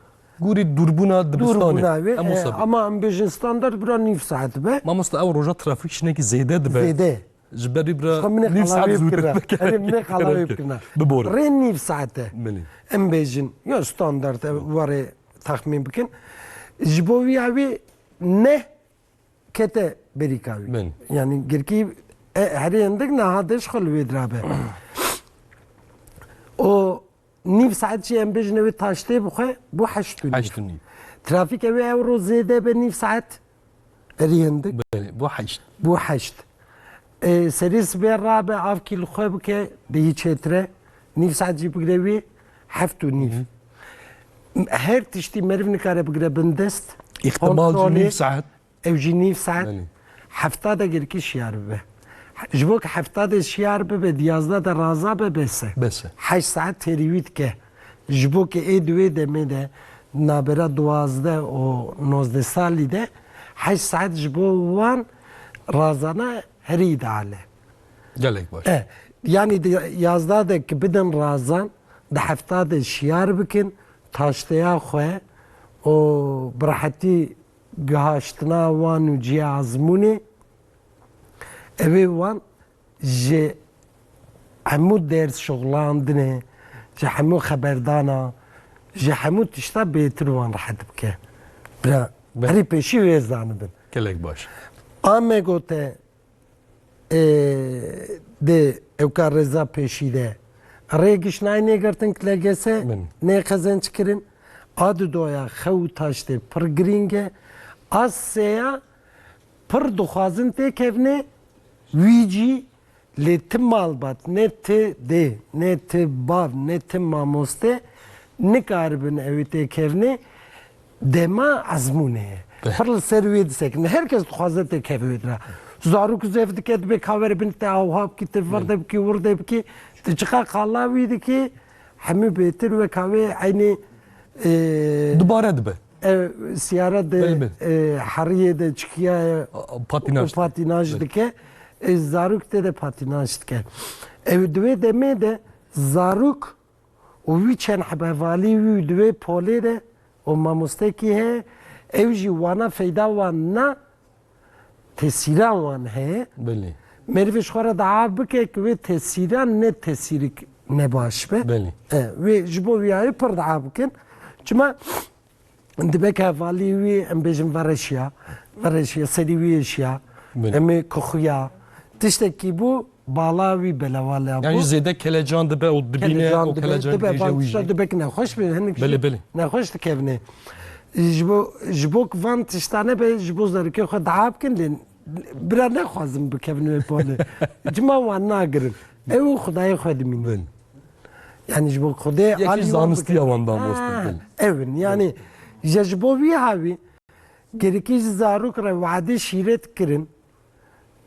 Gorî dûrbûna dibistanê. Dûrbûna wê, Em e, wisa bê. Ama em bêjin standard bira nîv saet be. Mamosta, ew roja trafîk şinekî zêde dibe. Zêde. Ji ber wî bira Xwe min ê nîv qala saet wê zûtir bikirina. Erê, min ê qala wê bikirina. Bibore. Rê nîv saet e. Belê. Em bêjin, ya standard e, warê texmîn bikin. Ji bo wî ew ê neh kete berîka wî. Belê. Yani girkî, e, herê hindik niha de ji xwe li wê dirabe. O nîv saet jî em bêjin ew ê taştê bixwe, bû heşt û nîv. Heşt û nîv. Trafîk ew ê ewro zêde be nîv saet, erî hindik. Belê, bû heşt. Bû heşt. E, serê sibê rabe, avkî li xwe bike, dehî çêtir e. Nîv saet jî bigire wê, heft û nîv. Hı hı. Her tiştî meriv nikare bigire bin dest. Îhtimal jî Kontrolê. Nîv saet. Ew jî nîv saet, Belê. Hefta de girkî şiyar bibe. Ji bo ki hefta de şiyar bibe, di yazda de raza be, bes e. Bes e. Heşt saet têrî wî dike. Ji bo ki ê di wê demê de nabera duwazdeh û nozdeh salî de heşt saet ji bo wan razana herî îdeal e. Gelek baş. E, yani di yazda de ki bidin razan, di hefta de şiyar bikin, taşteya xwe û bi rehetî gihaştina wan û cihê ezmûnê, ew ê wan ji hemû ders şixulandinê, ji hemû xeberdana, ji hemû tişta bêtir wan rehet bike. Bira, Be- herî pêşî wê zanibin. Gelek baş. A me gote, e, di ewka rêza pêşî de rê giş nayê nêgirtin ki L G S Min. nê qezenc kirin. A didoya xew û taştê pir girîng e. A seya pir dixwazin têkevnê, wî cî lê ti malbat, ne ti dê, ne ti bav, ne ti mamoste nikaribin ew ê têkevnê. Dema ezmûnê ye. Pir li ser wê disekine. Her kes dixwaze têkeve wê dira. Zarok zêv dike, dibe ka were bin te awha bikî, te vir de bikî, wir de bikî. Ti çiqa qala wî dikî, hemî bêtir weka wê eynî, e, Dubare dibe. Ev siyara de, Belê, belê. e, heriyê de çikiyaye A, a, patinaj. û patinaj Belê. dike. E, zarok tê de patinaj dike. Ew di wê demê de zarok û wî çend hebe hevalî wî di wê polê de û mamostekî heye, ew jî wana feyda wan na, tesîra wan heye. Belê. Merivê ji xwe re dua bike ki wê tesîra ne tesîrik nebaş be. Belê. E, wê ji bo wî yayê pir dua bikin. Çima dibe ki hevalî wî, em bêjin vereşiya, vereşiya, serî wî êşiya, Belê. em ê kuxuya, tiştekî bû, bala wî belavala bû. Yani zêde kelecan dibe û dibîne Kelecan û dibe, kelecan dibe, dibêje van wî tişta jî. dibe ki nexweş be, hinek Belê, belê. nexweş dikevne. Ji bo, ji bo ki van tişta nebe, ji bo zarokê xwe dua bikin, lê bira nexwazin bikevin wê polê. Cima wan nagirin. Ew û Xwedayê xwe dimînin. Belê. Yani ji bo Xwedê Yekî alî wan zanistiya bikin. wan da mamoste, Ha, belê. ew in. Yani je ji bo wî hawî, gerekî ji zarok re wadê şîret kirin.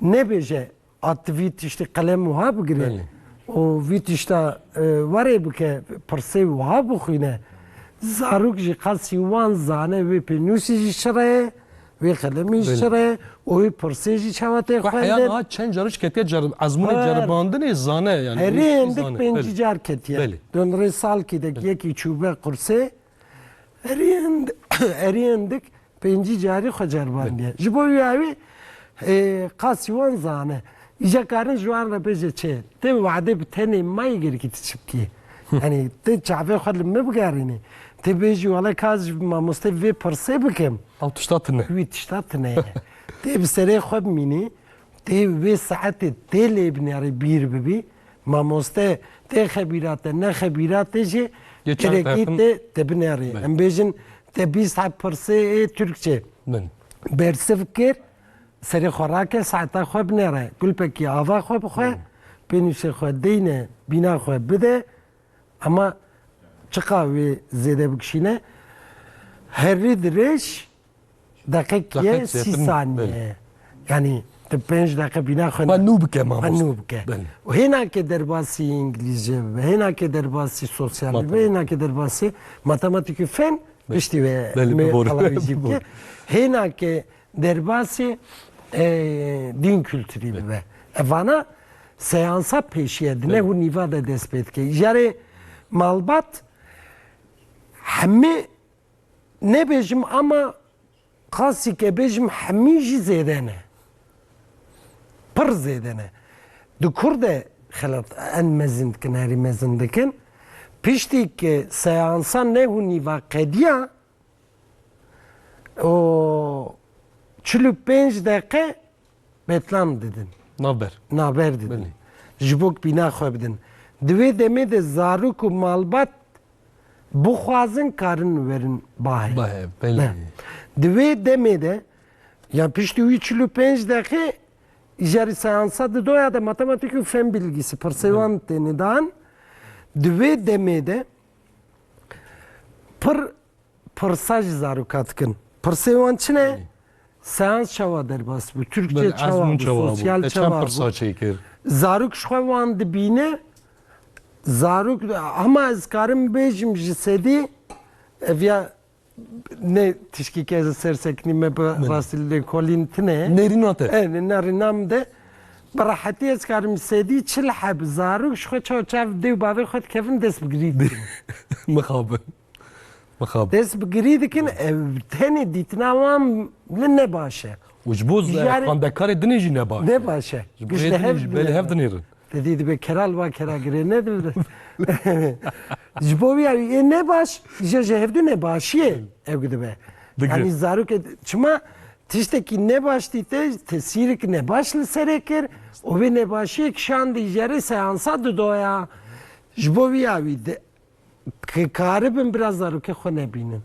Nebêje, a ti vî tiştî qelem wiha bigire Belê. û vî tişta, e, werê bike, pirsê wiha bixwîne. Zarok jî qasî wan zane, wê pênûsî jî çi re ye, wê xelemî jî Belê. çi re ye û wê pirsê jî çawa tê Ku heya xwendin. niha çend cariş ketiye cer-, ezmûnê Her- ceribandinê zane, yani, Herî wî hindik zane. pêncî Belê. car ketiye. Belê. Dön rê salkî de Belê. yekî çûbe qursê, herî hind-, herî hindik pêncî carî xwe cerbandiye. Ji bo wî awî, e, qasî wan zane. Îja karin ji wan re bêje çi? Tê wadê bi tenê mayî gerkî tu çi bikî? Yani tê çavê xwe li min bigerînî. Tê bêjî wele ka ez ji mamostê vê pirsê bikim. Ew tişta tune. Wî tişta tune ye. Tê bi serê xwe bimînî. Tê wê saetê tê lê binêrî bîr bibî. Mamoste tê xebîrate, ne xebîrate jî Geçen gerekî tarafın tê, tê binêrî. Belê. Em bêjin te bîst heb pirsê ê Türkçe Belê. bersiv kir, serê xwe rake, saeta xwe binêre. Gulpekî ava xwe bixwe, Belê. pênûsê xwe deyne, bîna xwe bide. Ama çiqa wê zêde bikişîne, herî dirêj deqek ye Deqek sî zêtin, saniye. belê. Yani tu pênc deqe bîna xwe Xwe nû bike, mamoste. Xwe nû bike. Belê. Û hênake derbasî îngilîzce bibe, hênake derbasî sosyal bibe, Matematik. hênake derbasî matematikî fen Belê. piştî ve Belê, me bi bor. alawî jî Bi bor. bike. Hênake derbasî, e, dîn kültürî bibe. Evana seansa pêşiye dine Belê. hûn nîva de dest pê dike. Jarê malbat hemî nebêjim ama qasî ke bêjim hemî jî zêde ne. Pir zêde ne. Di kur de xelat en mezin dikin, herî mezin dikin. Piştî ke seansa neh û nîva qediya, O çil û pênc deqe betlam didin. Navber. Navber didin. Belê. Ji bo bîna xwe bidin. Di wê demê de zarok û malbat bixwazin karin werin bahê. Bahê, belê. Ne. Di wê demê de, ya piştî wî çil û pênc deqe, îjarî seansa didoya de matematik û fen bilgisi, pirsê Belê. wan têne dan. Di wê demê de pir pirsa ji zaroka dikin. Pirsê wan çi ne? Belê. Seans çawa derbas bû? Türkçe Belê, çawa ezmûn bû? çawa bû? Sosyal Te çawa çend pirsa bû? çêkir? Zarok ji xwe wan dibîne. Zarok, ama ez karim bêjim ji sedî, ev ya ne tişkî ke ez ser sekinî me bi Belê. rastî lêkolîn tine ye. Nêrîna te. E, ne, nêrîna min de. Bi rehetî ez karim sedî çil heb zarok ji xwe çaw çav dê û bavê xwe dikevin dest bi girî dikin. Mixabin. Mixabin. Dest bi girî dikin, ev tenê dîtina wan li ne baş e. Û ji bo ze-, Yarê xwendekarê dinê jî ne baş e. Ne baş e. Ji bo Giş yê li dinê hev jî, belê dinê. hev dinêrin. Te dî dibe kera li va kera girê ne dibe. Ji bo wî ew ê ne baş, je ji hevdu ne başiyê ew dibe. Digre. Yani zarokê çima tiştekî ne baş dîte, tesîrik ne baş li serê kir, û vê ne başiyê kişandî jê re seansa didoya. Ji bo wî ya wî de ki karibin biraz zarokê xwe nebînin.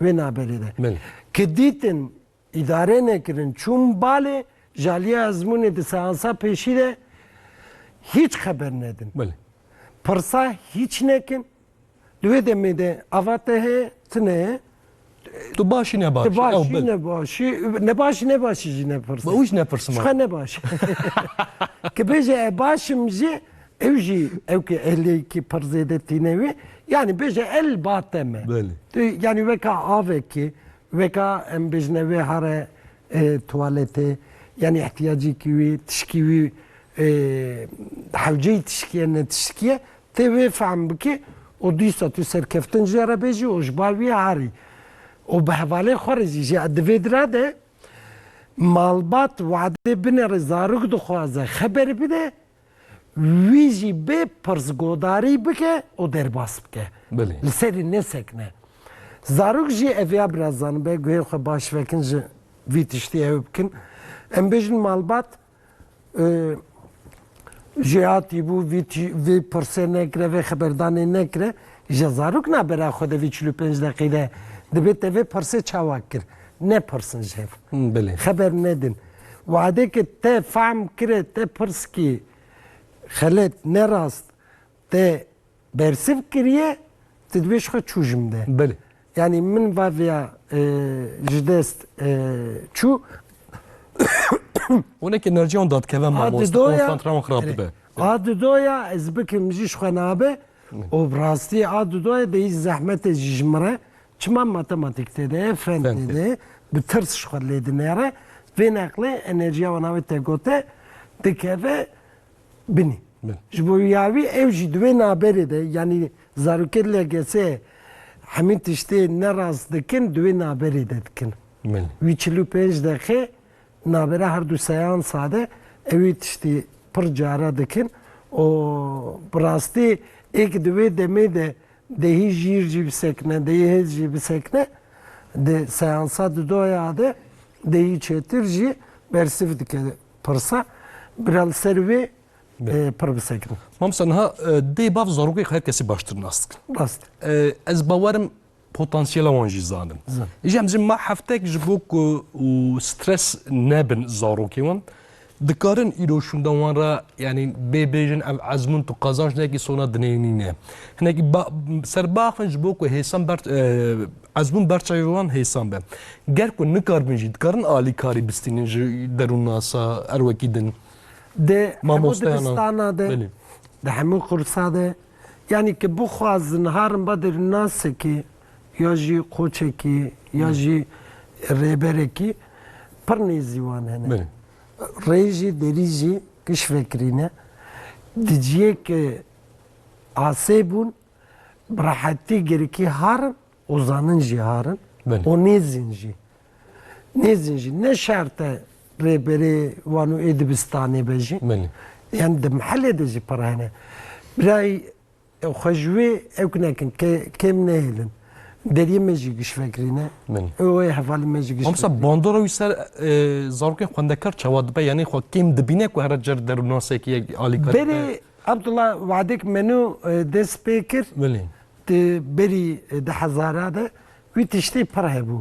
Wê naberê de. Belê. Ki dîtin îdare nekirin, çûn balê, ji aliyê ezmûnê di seansa pêşî de hîç xeber nedin. Belê. Pirsa hîç nekin. Di wê demê de ava te heye, tune ye. Tu başî nebaşî. Tu başî nebaşî, nebaşî nebaşî jî nepirse. Ew jî nepirsim. Ji xwe nebaş. Ki bêje e başim jî, ew jî ew ki ehliyekî pir zêde tîne wî. Yani bêje el ba te me. Belê. Tu, yani weka avekî, weka em bêjine wê hare e, tuwaletê, yani ihtiyacîkî wî, tişkî wî, e, hewceyî tişkiye, ne tişkiye, tê wê fehm bikî û dîsa tu serkeftin jê re bêjî û ji ba wî harî. Û bi hevalê xwe re jî, jî di vê dira de malbat wadê binêre zarok dixwaze xeber bide, wî jî bê pirsgodarî bike û derbas bike. Belê. Li serî nesekine. Zarok jî ev ya biraz zanibe, guhê xwe baş vekin ji vî tiştî ew bikin. Em bêjin malbat, e, jêhatî bû, vî tî-, vî pirsê nekire, vê xeberdanê nekire. Ji zarok nabera xwe de vî çil û pênc deqî de dibe te vê pirsê çawa kir? Nepirsin ji hev. Hı, belê. Xeber nedin. Wadê ke te fehm kire, te pirs kî xelet, nerast, te bersiv kiriye, tu dibê ji xwe çû jim de. Belê. Yani min vaviya e, ji dest e, çû. Hûn eke enerjiyan dadikeve mamoste, Didoya- konsantrawan xirab dibe. A didoya ez bikim jî ji xwe nabe. Û bi rastî a didoya de hîç zehmetê jî ji min re. Çima matematîk tê de, fen Fen tê tê. de, bi tirs ji xwe lê dinêre. Vê neqlê enerjiya wana wê te gote dikeve binî. Bin. Ji bo ya wî ew jî di wê naberê de, yanî zarokê L G S hemî tiştê nerast dikin, di wê naberê de dikin. Belê. Wî çil û pênc deqê nabera her du seansa de ew ê tiştî pir cara dikin û bi rastî êk di wê demê de dehî jîr jî bisekine, dehî hêz jî bisekine, di seansa didoya de dehî çêtir jî bersiv dike pirsa. Bira li ser wê e, pir bisekine. Mamoste niha e, dê bav zarokê her kesî baştir nas dikin. Rast. E, ez bawerim potansiyela wan jî zanin. Zan. Îja em jî ma heftek ji bo ku û stres nebin zarokê wan, dikarin îro şûnda wan re, yanî bê bêjin ev ezmûn tu qazanç nekî sona dinê nîne. Hinekî ba, ser baxin ji bo ku hêsan ber, e, ezmûn berçavê wan hêsan be. Ger ku nikarbin jî, dikarin alîkarî bistînin ji derûnnasa, er wekî din. Di hemû Mamosteyan a- dibistana de, Belê. di hemû kursa de, yanî ki bixwazin harin ba derûnnasekî, ya jî qoçekî, ya jî rêberekî, pir nêzî wan hene. Belê. Rê jî, derî jî giş vekirîne. Di ciyê ki asê bûn, bi rehetî girikî harin û zanin jî harin Belê. û nêzîn jî. Nêzîn jî. Ne şert e rêberê wan û ê dibistanê be jî. Belê. Yani di mihelê de jî pir hene. Birayî xwe ji wê ewk nekin, ke-, kêm nehêlin. Deriyê me jî giş vekirîne. Belê. Ewê hevalê me jî giş Mamoste vekirîne. bandora wî ser e, zarokên xwendekar çawa dibe? Yanî xwe kêm dibîne ku here cer derûnnasekî alîkarî be? Berê Abdullah wadek menû e, dest pê kir. Belê. Di berî e, di hezara de wî tiştê pir hebû.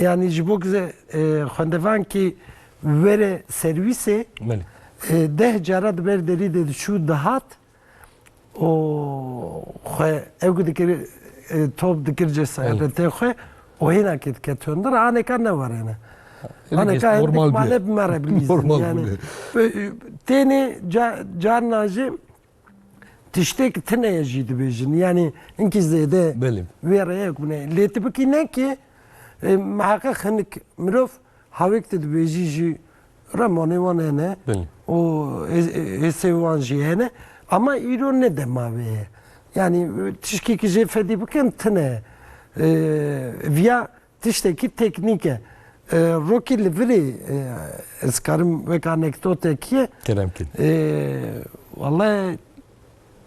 Yani ji bo ku ze- e, xwendevankî were serwîsê Belê. e, deh cara di ber derî de diçû dihat û xwe ew ku dikir e, top dikir cesaretê xwe û hêna kê diket hundir aneka newerêne. Aneka Normal hindik mane bûye. bi me re bilîzin. Normal Yani bûye. e, tênê ca- carna jî tiştek tine ye jî dibêjin. Yani hinkî zêde Belê. wê reyek bûne. Lê tu bikî ne ki e, miheqeq hinik mirov hawêk tu dibêjî jî remanê wan hene Belê. û hê- hêsê wan jî hene. Ama îro ne dema wê ye. Yani e, tişkî ki jê fedî bikin tine ye. E, viya tiştekî teknîk e. E, rokî li virê e, ez karim wek anekdotekî ye. Kerem kin. E, Wallahî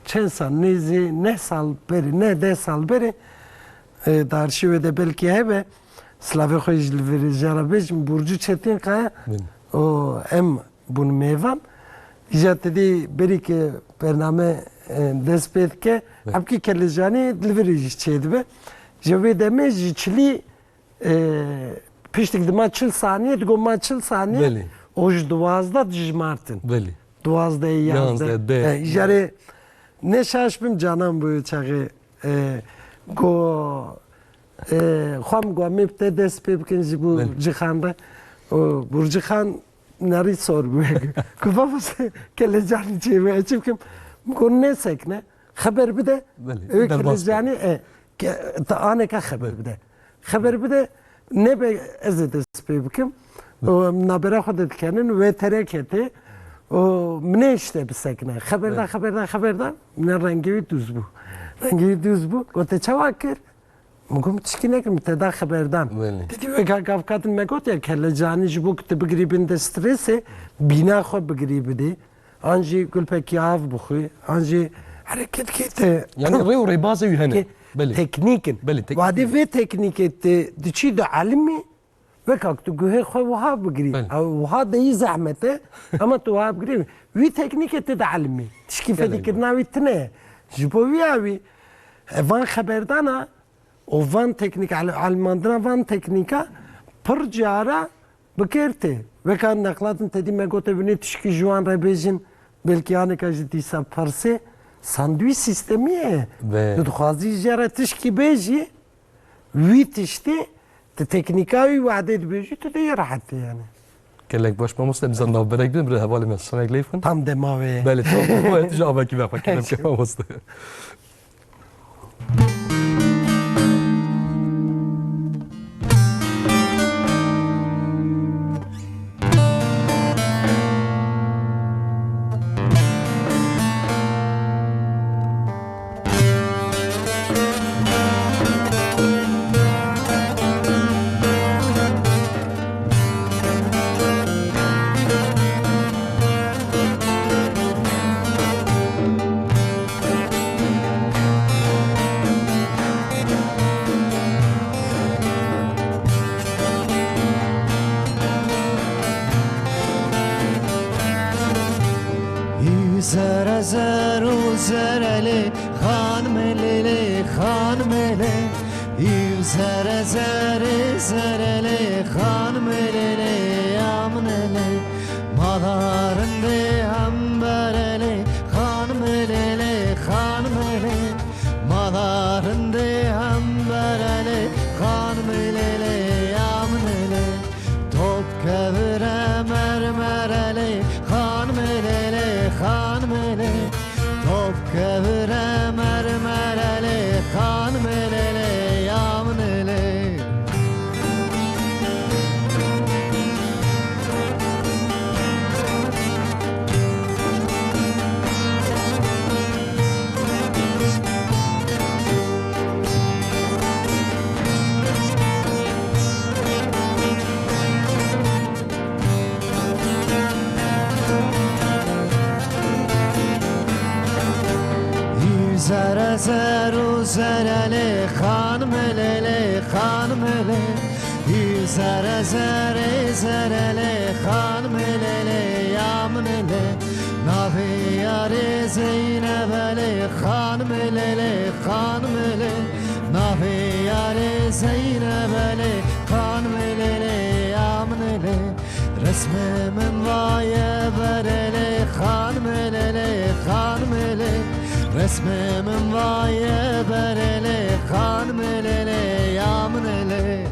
çend sal, nêzî neh sal berê, neh deh sal berê e, di arşîvê de belkî hebe, silavê xwe jî li virê jê re bêjim, Burcu Çetinkaya Bin. û em bûn mêvan. Îja te dî berî ke bername e, dest pê dike. Belê. Hebkî Kelecanî li vir jî çêdibe. Ji vê demê ji çilî, e, piştik dima çil saniye, digot ma çil saniye, Belê. O ji duwazdeh dijmartin. Belê. Duwazdeh, yazdeh. Yazdeh, de. E, jarê ne şaş bim canan bû çaxê, e, go, e, xwe min got, em ê bi te dest pê bikin ji bo Belê. Burci Xan re. O Burci Xan nerî sor bû. Ku baba se Kelecanî çê bû, ez çi bikim? Min got, nesekine, xeber bide. Belê, Ew derbas Kelecanî, e, ke, te aneke xeber bide. Xeber bide, nebe ez ê dest pê bikim. Û em nabera xwe de dikenin, wê tereketê. Û min ê işte bisekine. Xeber da, Belê. Xeber da, xeber da. Min rengê wî dûz bû. Rengê wî dûz bû. Gote, çawa kir? Min got, min tişkî nekim, te da xeberdan. Belê. Didî weka gavkatin me got ya, Kelecanî ji bo ku tu bigirî bin de stresê, bîna xwe bigirî bidî. An jî gulpekî av bixwî, an jî hereket kê te. Yani rê û rêbazê wî hene. Kê Belê. Teknîk in. Belê, teknîk Wadî in. Vê teknîkê te diçî di elimî, weka ku tu guhê xwe wiha bigirî. Belê. Ew wiha deyî zehmet e, ama tu wiha bigirî. Wî teknîkê te di elimî. Tişkî Gelek fedîkirina wî tine ye. Ji bo wî ya wî, e, van xeberdana û van teknîk, el-, elmandina van teknîka pir cara bi kêr tê. Weka nexlatin te dî me gote binê tişkî ji wan re bêjin, belkî aneka ji dîsa pirsê sandwîç sîstemî ye. Be. Tu dixwazî jê re tişkî bêjî, wî tiştî, tu teknîka wî wadê dibêjî, tu dê yê rehet tê yani. Gelek baş mamoste, em zan navberek bin, bir hevalê me şanek leyfin. Tam dema wê. Belê, tam dema wê, tu ji avekî ve xwe kerem ke mamoste. Zere zer û zerelê, xanimê lêlê, xanimê lê. Î zere zerê zerelê, xanimê lêlê, ya min lê. Mala rindê hemberelê, xanimê lêlê, xanimê lê. Mala rindê hemberelê, xanimê lêlê, ya min lê. Top kevire mermerelê, xanimê lêlê, xanimê lê. Top kevire mermerelê, xanimê lêlê, ya min lê. Î zere zer û zerelê, xanimê lêlê, xanimê lê. Î zere zerê zerelê, xanimê lêlê, ya min lê. Navê yarê Zeynebelê, xanimê lêlê, xanimê lê. Navê yarê Zeynebelê, xanimê lêlê, ya min lê. Resmê min vaye berelê, xanimê lêlê, xanimê lê. Resmê min vaye berelê, xanimê lêlê, ya min lê.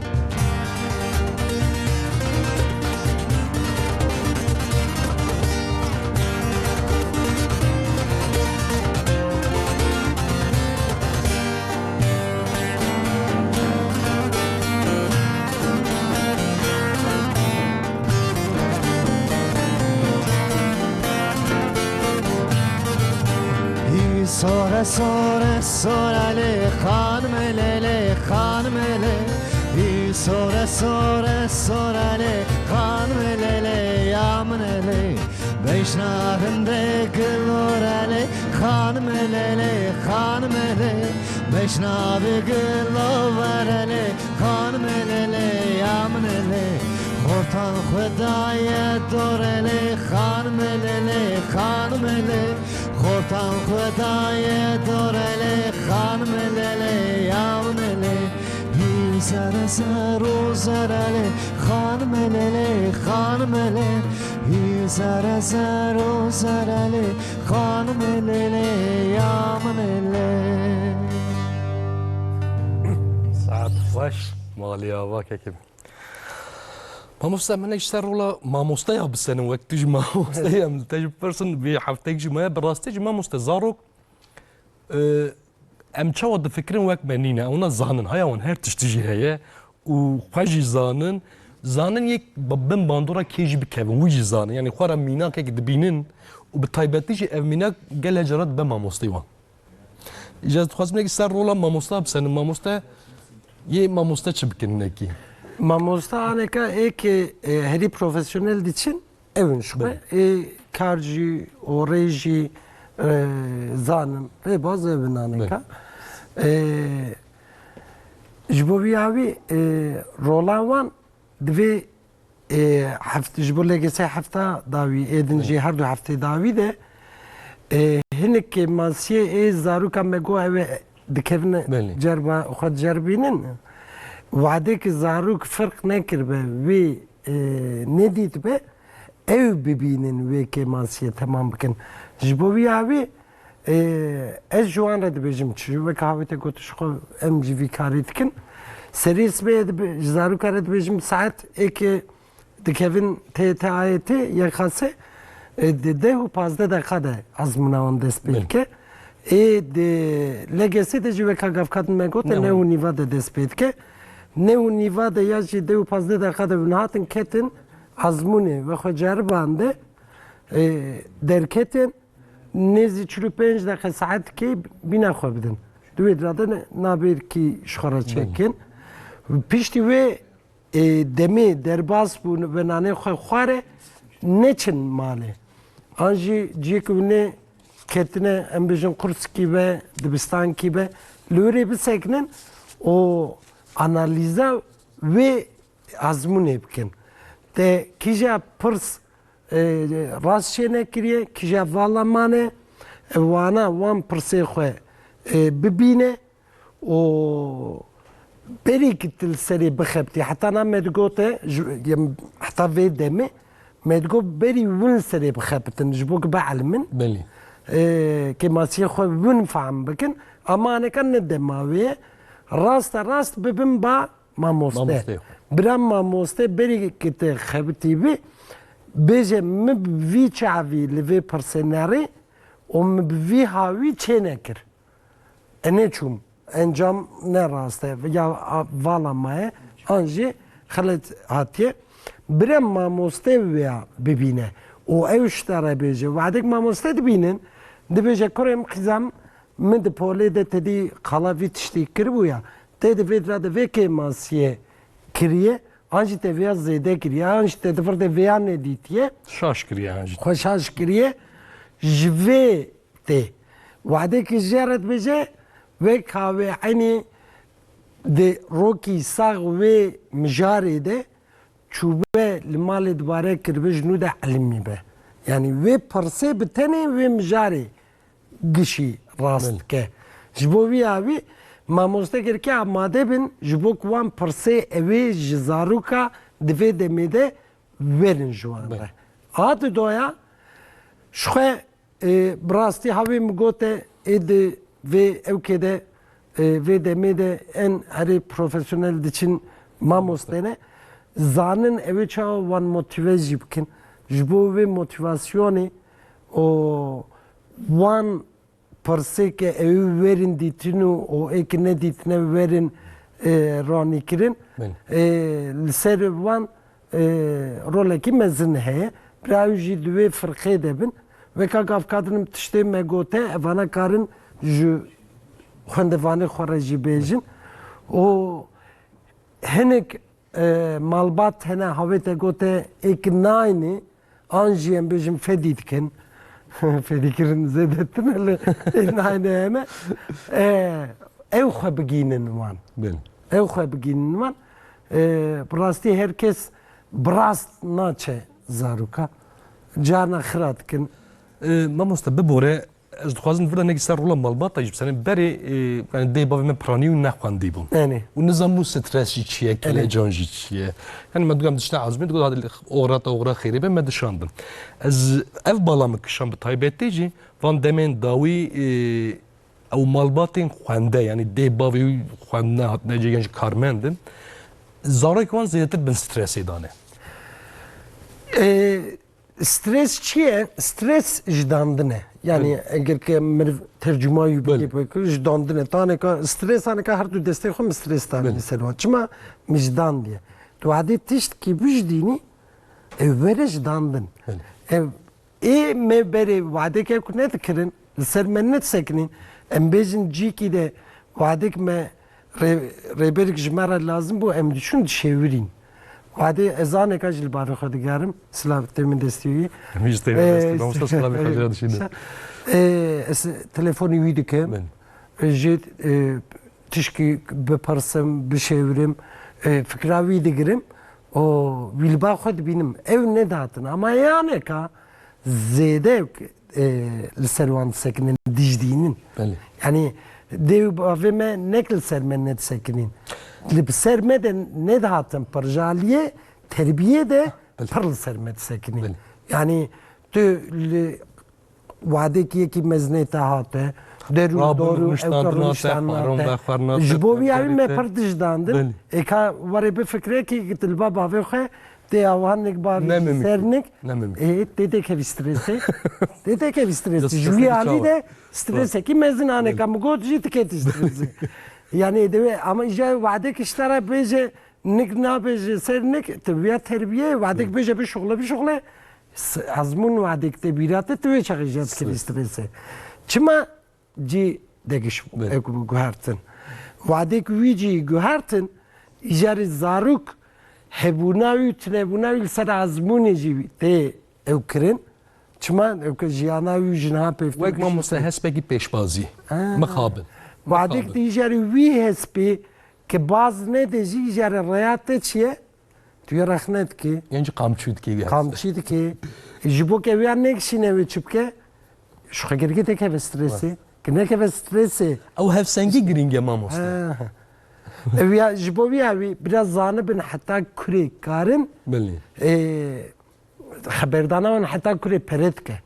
Î sore sore sorelê, xanimê lêlê, xanimê lê. Î sore sore sorelê, xanimê lêlê, ya min lê. Bejna rindê gilorelê, xanimê lêlê, xanimê lê. Bejna bi giloverelê, xanimê lêlê, ya min lê. Xortan xwe daye dorelê, xanimê lêlê, xanimê lê. Ortan xwe daye dorelê, xanime lelê, yavine lê. Hî zere zer û zerelê, xanime lelê, xanime lê. Hî zere zer û zerelê, xanime lelê, yavine lê. Saet xweş, malî ava kekê. Mamoste, min ji ser rola mamosteya bisenin, wek tu ji mamosteya min te ji pirsin, vê heftek ji me bi rastî ji mamoste zarok, e, em çawa difikirin wek me nîne, ewna zanin, haya wan her tiştî jî heye û xwe jî zanin, zanin yek bi-, bin bandora kê jî bikevin, wî jî zanin, yanî xwe re mînakek dibînin û bi taybetî jî ev mînak gelek cara dibe mamosteyê wan. Îca ez dixwazim nekî ser rola mamosta bisenim. Mamoste yê mamoste çi bikin nekî? Mamosta aneka ê ke, e, herî profesyonel diçin, ew in ji xwe. Belê. Ê kar jî, orê jî, e, zanin. Rêbaz ew in aneka. Belê. E, ji bo vî awî, e, rola wan divê Ê, heft-, ji bo L G S hefta dawî, ê din jî her du heftê dawî de, ê, hinek kêmasiyê ê zaroka me got ew ê dikevin Belê. cerba, xwe diceribînin. Wadê ki zarok ferq nekiribe, wê, ê, nedîtibe, ew bibînin wê kêmasiyê temam bikin. Ji bo wî awî, Ê, ez ji wan re dibêjim, çi weke hawê te got, ji xwe em jî vî karî dikin. Serê sibê dibe-, ji zaroka re dibêjim, saet êkê dikevin T T A Y T, Y K S, ê, di deh û pazdeh deqa de ezmûna wan dest pê Belê. dike. Ê, di L G S de jî weka gavka din me got, Ne neh û nîva de dest pê dike. Neh û nîva de ya jî deh û pazdeh deqa de hûn hatin ketin ezmûnê ve xwe ceribande, ê, derketin. Nêzî çil û pênc deqe saetkê bîna xwe bidin. Di wê dira de ne-, nabêrkî ji xwe re çekin. Piştî wê, e, demê derbas bûn ve nanê xwe xware neçin malê. An jî ciyê ku hûn ê ketine, em bêjin qursikî be, dibistankî be, li wê rê bisekinin û analîza wê azmûnê bikin. Te kîja pirs e, rast çênekiriye, kîja vala mane, e, wana wan pirsê xwe, e, bibîne û berî ki tu li serê bixebitî, heta na me digote, ji, yem, heta vê demê, me digot berî win li serê bixebitin, ji bo ki bielimin. Belê. E, kêmasiyê xwe win fehm bikin, ama aneka ne dema wê ye. Rasta rast bibin ba Mamoste. Mamoste. Bira mamoste, berî ki te xebitî bî, bêje, min bi vî çavî li vê pirsê nerî û min bi vî hawî çê nekir. E neçûm, encam ne rast e, ya a-, vala maye, an jî xelet hatiye. Bira mamoste wêya bibîne û ew ji te re bêje. Wadek mamoste dibînin, dibêje, kurê min, qîza min, Min di polê de tedî qala vî tiştî kiribûya. Te di vê dira de vê kêmasiyê kiriye, an jî te vêya zêde kiriye, an jî te di vir de vêya nedîtiye. Şaş kiriye an jî. Xwe şaş kiriye. Ji vê tê. Wadekî jê re dibêje, wek havê enî di rokî sax wê mijarê de çûbe li malê dibare kiribe ji nû de elimî be. Yanî wê pirsê bi tenê wê mijarê gişî rast Belê. dike. Ji bo vî awî mamoste gereke amade bin, ji bo ku wan pirsê ewê ji zaroka di vê demê de werin ji wan Belê. re. A didoya, ji xwe, e, bi rastî hawê min gote, ê di vê ewkê de, e, vê demê de en herê profesyonel diçin mamoste ne. Zanin ewê çawa wan motive jî bikin. Ji bo vê motivasyonê û wan pirsê ke ew werin dîtin û, û ê ke nedîtine werin, e, ranîkirin. Belê. E, li ser wan, e, rolekî mezin heye. Bira ew jî di wê firqê de bin. Weka gavka din tiştê me gote, evana karin ji xwendevanê xwe re jî bêjin. Û hinek E, malbat hene, havê te gote, êk nayne, an jî em bêjin fedî dikin. Fedîkirin zêdetir e, lê ê nayne hene. E, ew xwe bigînin wan. Belê. Ew xwe bigînin wan. E, bi rastî her kes bi rast naçe zaroka. Carna xira dikin. E, mamoste, bibore, Ez dixwazim vir de nekî ser rola malbata jî biserim. Berê, e, yani dê bavê me piranî û nexwendî bûn. Erê. Û nizam bû stres jî çi ye, Erê. kelecan jî çi ye. Yani me dugam dişte ezmî, dugam hadi oxira ta oxira xêrê be, me dişandin. Ez ev bala min kişan bi taybetê jî, van demên dawî, e, ew malbatên xwende, yani dê bavê wî xwendine hatine cê, yan jî karmend in. Zarok wan zêdetir bin stresê dane. E, Stres çi ye? Stres ji dandin e. Yani Belê. eger ke meriv tercuma wî Belê. bike, bike, ji dandin e. Taneka stres, aneka her du destê xwe min stres tanî Belê. li ser wan. Çima min ji dandiye? Tu wadê tiştkî bijdînî, ew were ji dandin. Belê. Ev, ê me berê wadeke ku nedikirin, li ser me nedisekinîn. Em bêjin cîkî de wadek me Rê-, rêberek ji me re lazim bû, em diçûn dişêwirîn. Wadê ez aneka jî li bavê xwe digerim, silav tê min destî wî. Em jî tê min Ee, destî, mamoste silavê xwe jê re dişînin. Ee, ez telefonî wî dikim. Belê. Jê, e, tişkî bipirsim, bişêwirim, e, fikra wî digirim. O, wî li ba xwe dibînim. Ew nedihatin. Ama yaneka zêde e, li ser wan disekinin, dijdînin. Belê. Yani dê û bavê me nek li ser me nedisekinin. Li ser me de nedihatin pir. Ji aliyê terbiyê de Belê. pir li ser me disekinin. Belê. Yani tu li wadek yekî mezinê te hate, der û Rabûn dor û rûniştandina ewka te, rûniştandina xwarin te. vexwarina te, Ji bo wî evî me tevgerê te. pir dijdandin. Belê. Êka were bifikre ki tu li ba bavê xwe tê awan nik bavê Ne mimkun. ser nik. Ne mimkun. E, tê tê kevî stresê. Tê tê kevî stresê. Ya Ji wî stresê alî çawa? de stresekî mezin aneka Belê. min got jî tiketî stresê. Yani dewê ama îja wadek işte re bêje nik nabêje ser nik, tu ya terbiye, wadek bêje bişuxle, bişuxle. S-, Azmûn wadek te bîra te, tu wê çaxê jî dikevî stresê. Çima cî degiş Belê. ew ku guhertin. Wadek wî cî guhertin, îjarê zarok hebûna wî, tunebûna wî li ser azmûnê jî tê ew kirin. Çima? Ew ke jiyana wî jiniha pêv Wek mamoste hespekî pêşbazî. Ha. Mixabin. Wadek Mixabin. di îjarê wî hespî ke baz nede jî îjarê rêya te çi ye? Tu yê rexne dikî. Yan jî qamçû dikî. Qamçî dikî. Ji bo ke wîya nekişîne wê çi bike? Ji xwe girgê te keve stresê. Ki nekeve stresê. Ew hevsengî girîng e mamoste. Ha. Ew ya, ji bo wîya wî biraz zanibin heta kurê karin. Belê. E, xeberdana wan heta kurê pere dike.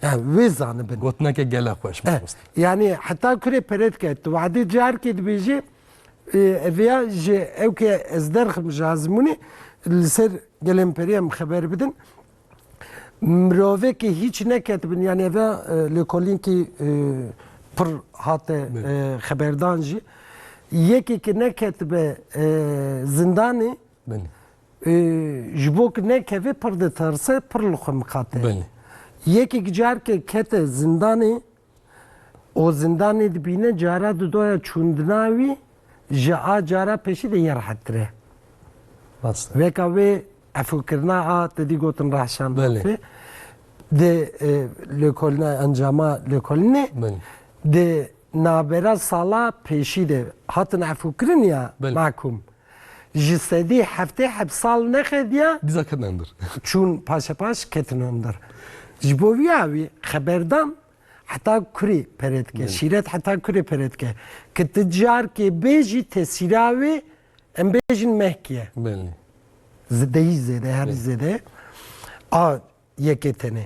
Yani wê zanibin. Gotineke gelek xweş Eh, mamoste. yani heta kurê pere dike. Tu wadê carkê dibêjî, e, ev ya ji ew ke ez derxim ji azmûnê li ser gelên perê em xeber bidin. Mirovekî hiç neketibin, yani ev ya, e, lêkolînkî, e, pir hate, Belê. e, xeberdan jî. Yekê ki neketibe, e, zindanê, Belê. e, ji bo ku nekeve pir ditirse, pir li xwe miqate. Belê. Yekek carke kete zindanê, o zindanê dibîne cara didoya çûndina wî ji a cara pêşî de yê rehettir e. Rast e. Weka wê efûkirina a te dî gotin rehşan Belê. Di, e, lêkolîna, encama lêkolînê Belê. di nabera sala pêşî de hatin efûkirin ya Belê. mahkûm. Ji sedî heftê heb sal nexediya. Dîsa ketin hundir. Çûn paşepaş ketin hundir. Ji bo viya wî xeberdan heta kurê pere dike. Belê. Şîret heta kurê pere dike. Ki ti carkê bêjî tesîra wê em bêjin mehkiye. Belê. Zideyî zêde, herî Belê. zêde. A yekê tenê.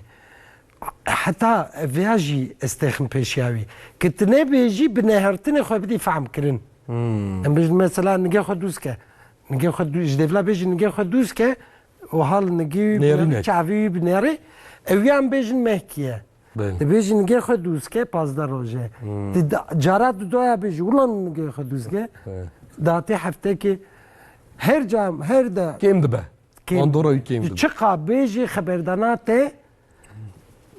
Heta vêya jî ez têxim pêşiya wî. Ki tu nebêjî bi nehertinê xwe bidî fehm kirin. Hmm. Em bêjin mesela nigê xwe dûz ke. Nigê xwe dû-, ji devla bêjî nigê xwe dûz ke, o hal nigî wî Nêrîne. binêrî, çavî wî binêrî. Ew yan bêjin mehkiye. Belê. Tu bêjî nigê xwe dûz ke, pazdeh roje. Hmm. Tu da-, cara dudoya bêjî, ulan nigê xwe dûz ke. Evet. Datê heftekê her cam, her de Kêm dibe. Kêm. Bandora wî kêm dibe. Çiqa bêjî xeberdana te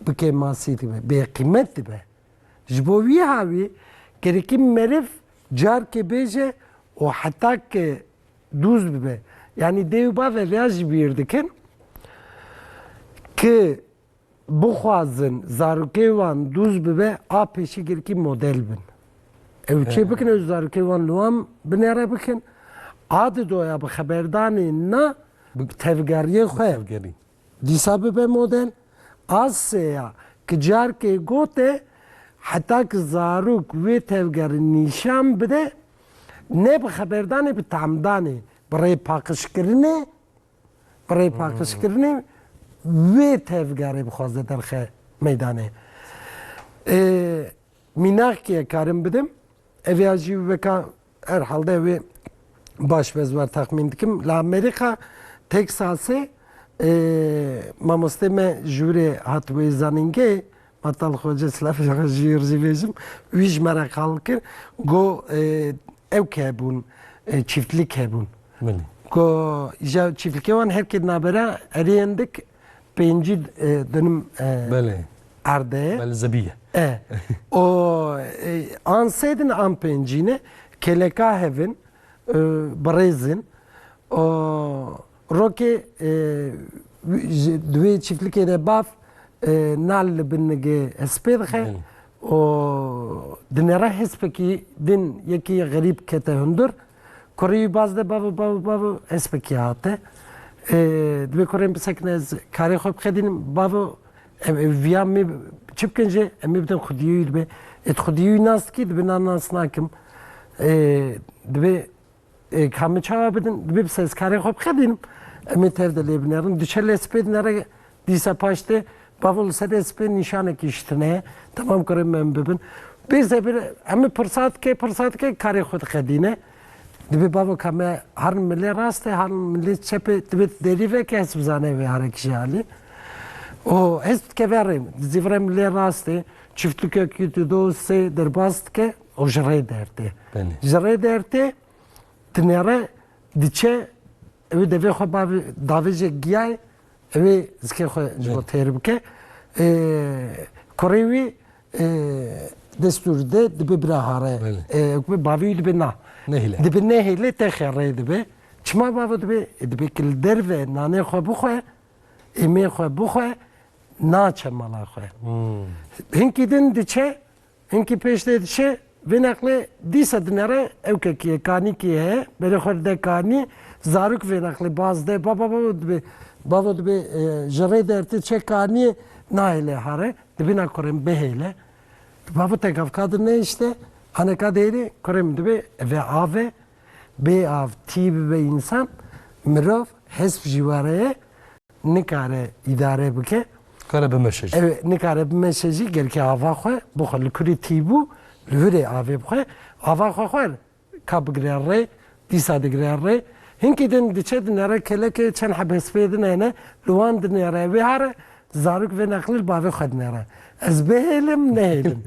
bi kêmasî dibe, bêqîmet dibe. Ji bo wî hawî gerekî meriv carkê bêje û heta ke dûz bibe. Yanî dê û bavê vêya jî bîr dikin ki bixwazin zarokê wan dûz bibe, a pêşî gerekî model bin. Ew çê He. bikin, ew zarokê wan li wan binêre bikin. A didoya bi xeberdanê na bi tevgeriyê xwe. Tevgerî. Dîsa bibe model. A sêya ki carkê gote, heta ki zarok wê tevgerê nîşan bide, ne bi xeberdanê, bi tamdanê, bi rê paqijkirinê, bi rê paqijkirinê wê tevgerê bixwaze derxe meydanê. Ê, mînakê karim bidim, ev ya jî weka herhalde wê baş be, ez wer texmîn dikim. Li Amerîka, Texasê, ê, mamostê me ji wê hat wê zanîngehê, Matal Xoce, silav ji jî bêjim, wî ji me re qal kir, got, e, ew ke hebûn, e, çîftlik hebûn. Belê. Got, îja çîftlikê wan herkê nabera eriyên dik pêncî, e, dönüm, e, Belê. erde. Belê, zebiye. E. O, e, an sêdin an pêncîne, keleka hevin, e, birêzin. O, rokê, e, ji, di wê çîftlikê de bav, e, nal li bin nigê hespê dixe. Belê. O, dinêre hespekî din, yekî xerîb kete hundir. Kurê wî baz de, bavo, bavo, bavo, hespekî hate. E, dibê kurê min bisekine, ez karê xwe bixedînim, bavo, em, em viya me çi bikin jê, em ê bidin xwediyê wî dibe. Ê, tu xwediyê wî nas dikî, dibe na nas nakim. E, dibe Ê, ka min çawa bidin? Dibê bi sezkarê xwe bixedînim. Em ê tev de lê binêrin. Diçe lê spê dinere, dîsa paştê bavo li ser lê spê nîşanekî ji tine ye. Temam kurê min bibin. Bê zebir, em ê pirsa dike, pirsa dike, karê xwe dixedîne. Dibê bavo ka me herin min lê rastê, herin min lê çepê, dibê derî veke ez bizane wê harek ji alî. O, ez dikeve rê, zîvire min lê rastê, çiftlikekî tu do sê derbas dike, o ji rê dertê. Belê. Ji rê dertê, Dinêre, diçe, ew ê devê xwe bavê, davêje giyayê, ew ê zikê xwe ji bo Evet. têr bike. Ê, kurê wî, ê, destûr de dibe bira hare. Belê. Ê, wek bavê wî dibe na. Nehêle. Dibe nehêle, te xerê dibe. Çima bavo dibe? Ê, dibe ki li derve nanê xwe bixwe, êmê xwe bixwe, naçe mala xwe. Hmm. Hinkî din diçe, Hinkî pêş de diçe, vê neqlê dîsa dinere, ewkekî ye, kanîkî heye, berê xwe dide kanî, zarok vê neqlê baz de, baba, baba dibe, bavo dibe, e, ji rê dertê çe kaniyê, nahêle hare, dibina kurê min bihêle. Bavo te gavka din ne işte, aneka dêrê, kurê min dibe, eve av e, bê av tî bibe însan, mirov hesp jî were ye, nikare îdare bike. Kare bimeşe jî. Ew nikare bimeşe jî, gerke ava xwe bixwe. Li kurî tî bû, li hurê avê bixwe. Ava xwe xwer, ka bigire rê, dîsa digire rê. Hinkî din diçe dinere kelekê çend heb hespê din hene, li wan dinere wê hare, zarok vê neqlî li bavê xwe dinere. Ez bihêlim, nehêlim.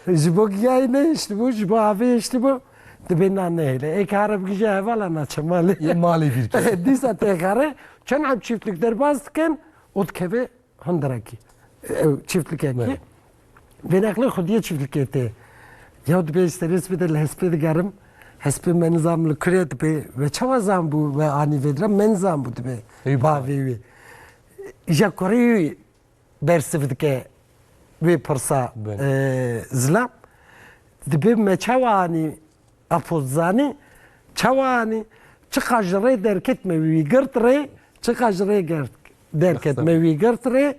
Ji bo giyayê nehiştibû, ji bo avê hiştibû, dibê na nehêle. Ê ke hare bigije hevala naçe malê. Yê malê vîr kir. Dîsa têxere, çend heb çiftlik derbas dikin, û dikeve hundirekî. Ew çiftlikekî. Belê. Vê neqlê xwediyê çiftlikê tê. Ya dibê ji serê spê de li hespê digerim. Hespê me nizam li kurê dibê. We çawa zanbû we anî vê dira? Me nizanbû dibê. Ey bavê wî. Îja kurê wî bersiv dike wê pirsa, Belê. e, zilam. Dibê me çawa anî Apo zanî, çawa anî, çiqa ji rê derket me wî girt rê, çiqa ji rê ger-, derket me wî girt rê,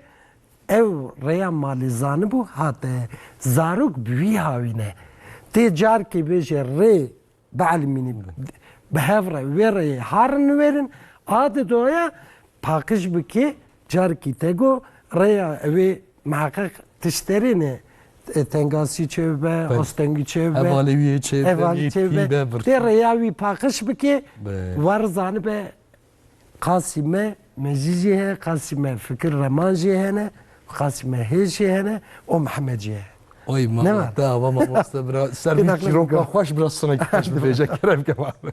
ew rêya malê zanibû hate, zarok bi wî hawîne. Tê carkê bêje rê bielmînî, bi hev re wê rêyê harin wêrin, a didoya paqij bikê, carkî te got, rêya ew ê miheqeq tişterê ne, e, tengasî çêbibe, Belê. astengî çêbibe, Hevalê wî yê çêbibe, hevalî yê çêbibe. Tê rêya wî paqij bikê, Belê. wer zanibe, qasî me mejî jî heye, qasî me fikir reman jî hene, qasî me hêz jî hene, o Mihemed jî heye. Oy Ne mama, var? te ava mamoste bira, ser Tê vî nakle çîroka bikir. xweş bira, sinek xweş bibêje, kerem ke mame.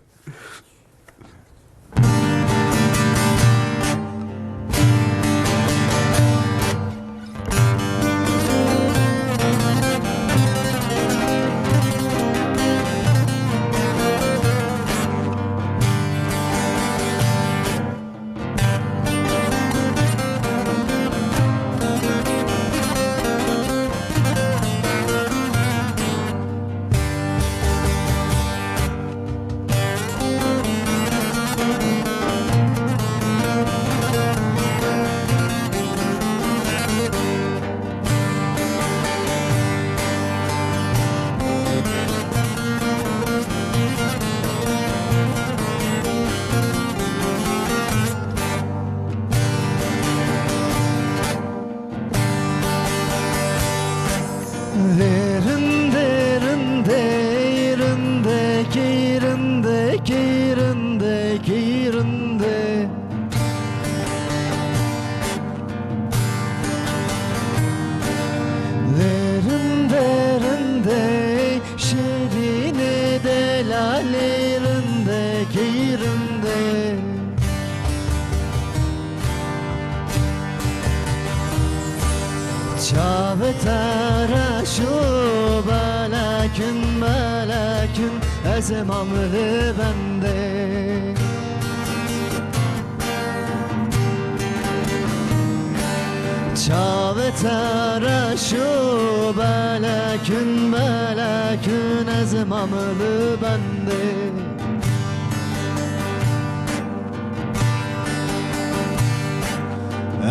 Kî rindê, kî rindê. Lê rindê, rindê, şirînê delalê rindê, kî rindê. Çavê te reş û belek in, belek in, ez ê mam li bendê. Çavê te reş û belek in, belek in, ez ê mam li bendê.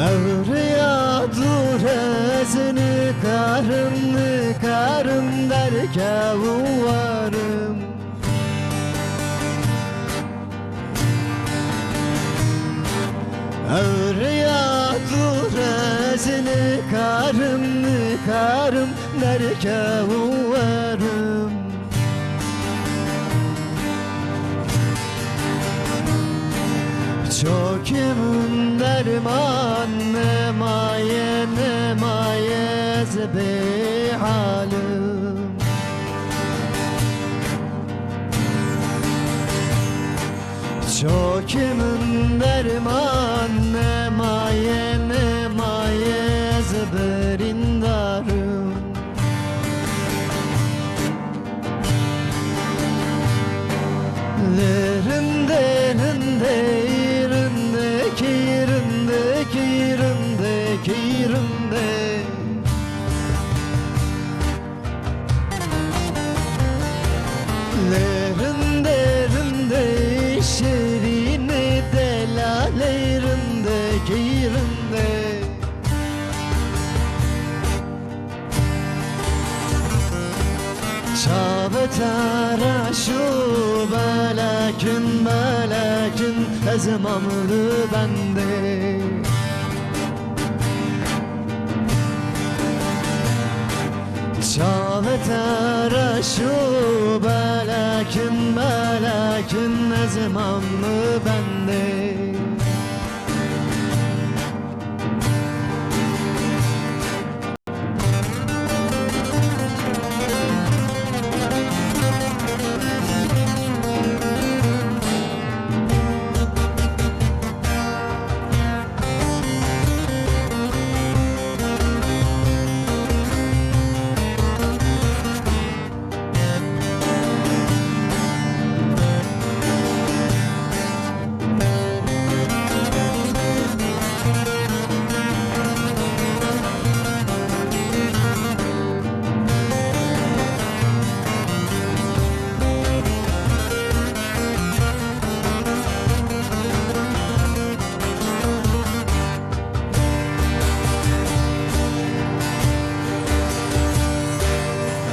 Ev riya dûr ez nikarim, nikarim derkevim werim. Ev riya dûr ez nikarim, nikarim derkevim werim. Çokê min derman nemaye, nemaye, ez bêhal im. Çokê min derman nemaye, nemaye, ez birîndar im. Lê rindê, rindê, rindekî, rindekî, rindekî, rindê. Lê rindê, rindê, şirînê delalê rindekî, rindê. Çavê te reş û belek in, belek in, ez ê mam li bendê. Çavê te reş û belek in, belek in, ez ê mam li bendê.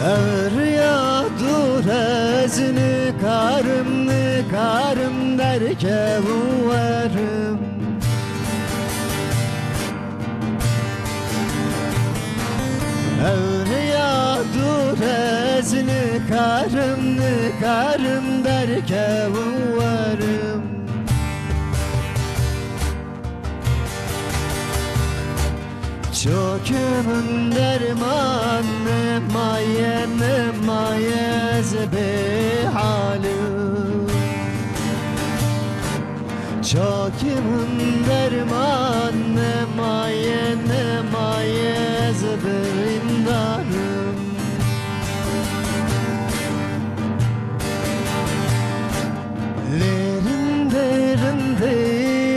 Ev riya dûr ez nikarim, nikarim derkevim werim. Ew riya dûr ez nikarim, nikarim derkevim werim. Çokê min derman nemaye, nemaye, ez bêhal im. Çokê min derman nemaye, nemaye, ez birîndar im. Lê rindê, rindê,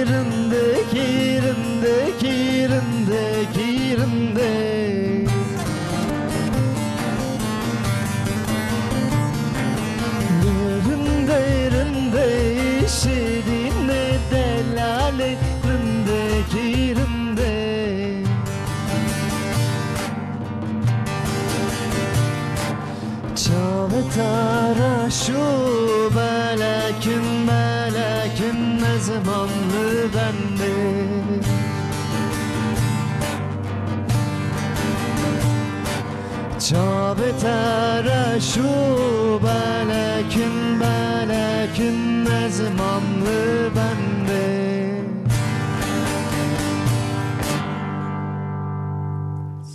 rindekî, rindekî, rindekî, rindê. Rindê, rindê, şirînê delalê, rindekî, rindê. Çavê te reş û belek in, belek in, ez ê mam li bendê. Çavê te reş û belek in, belek in,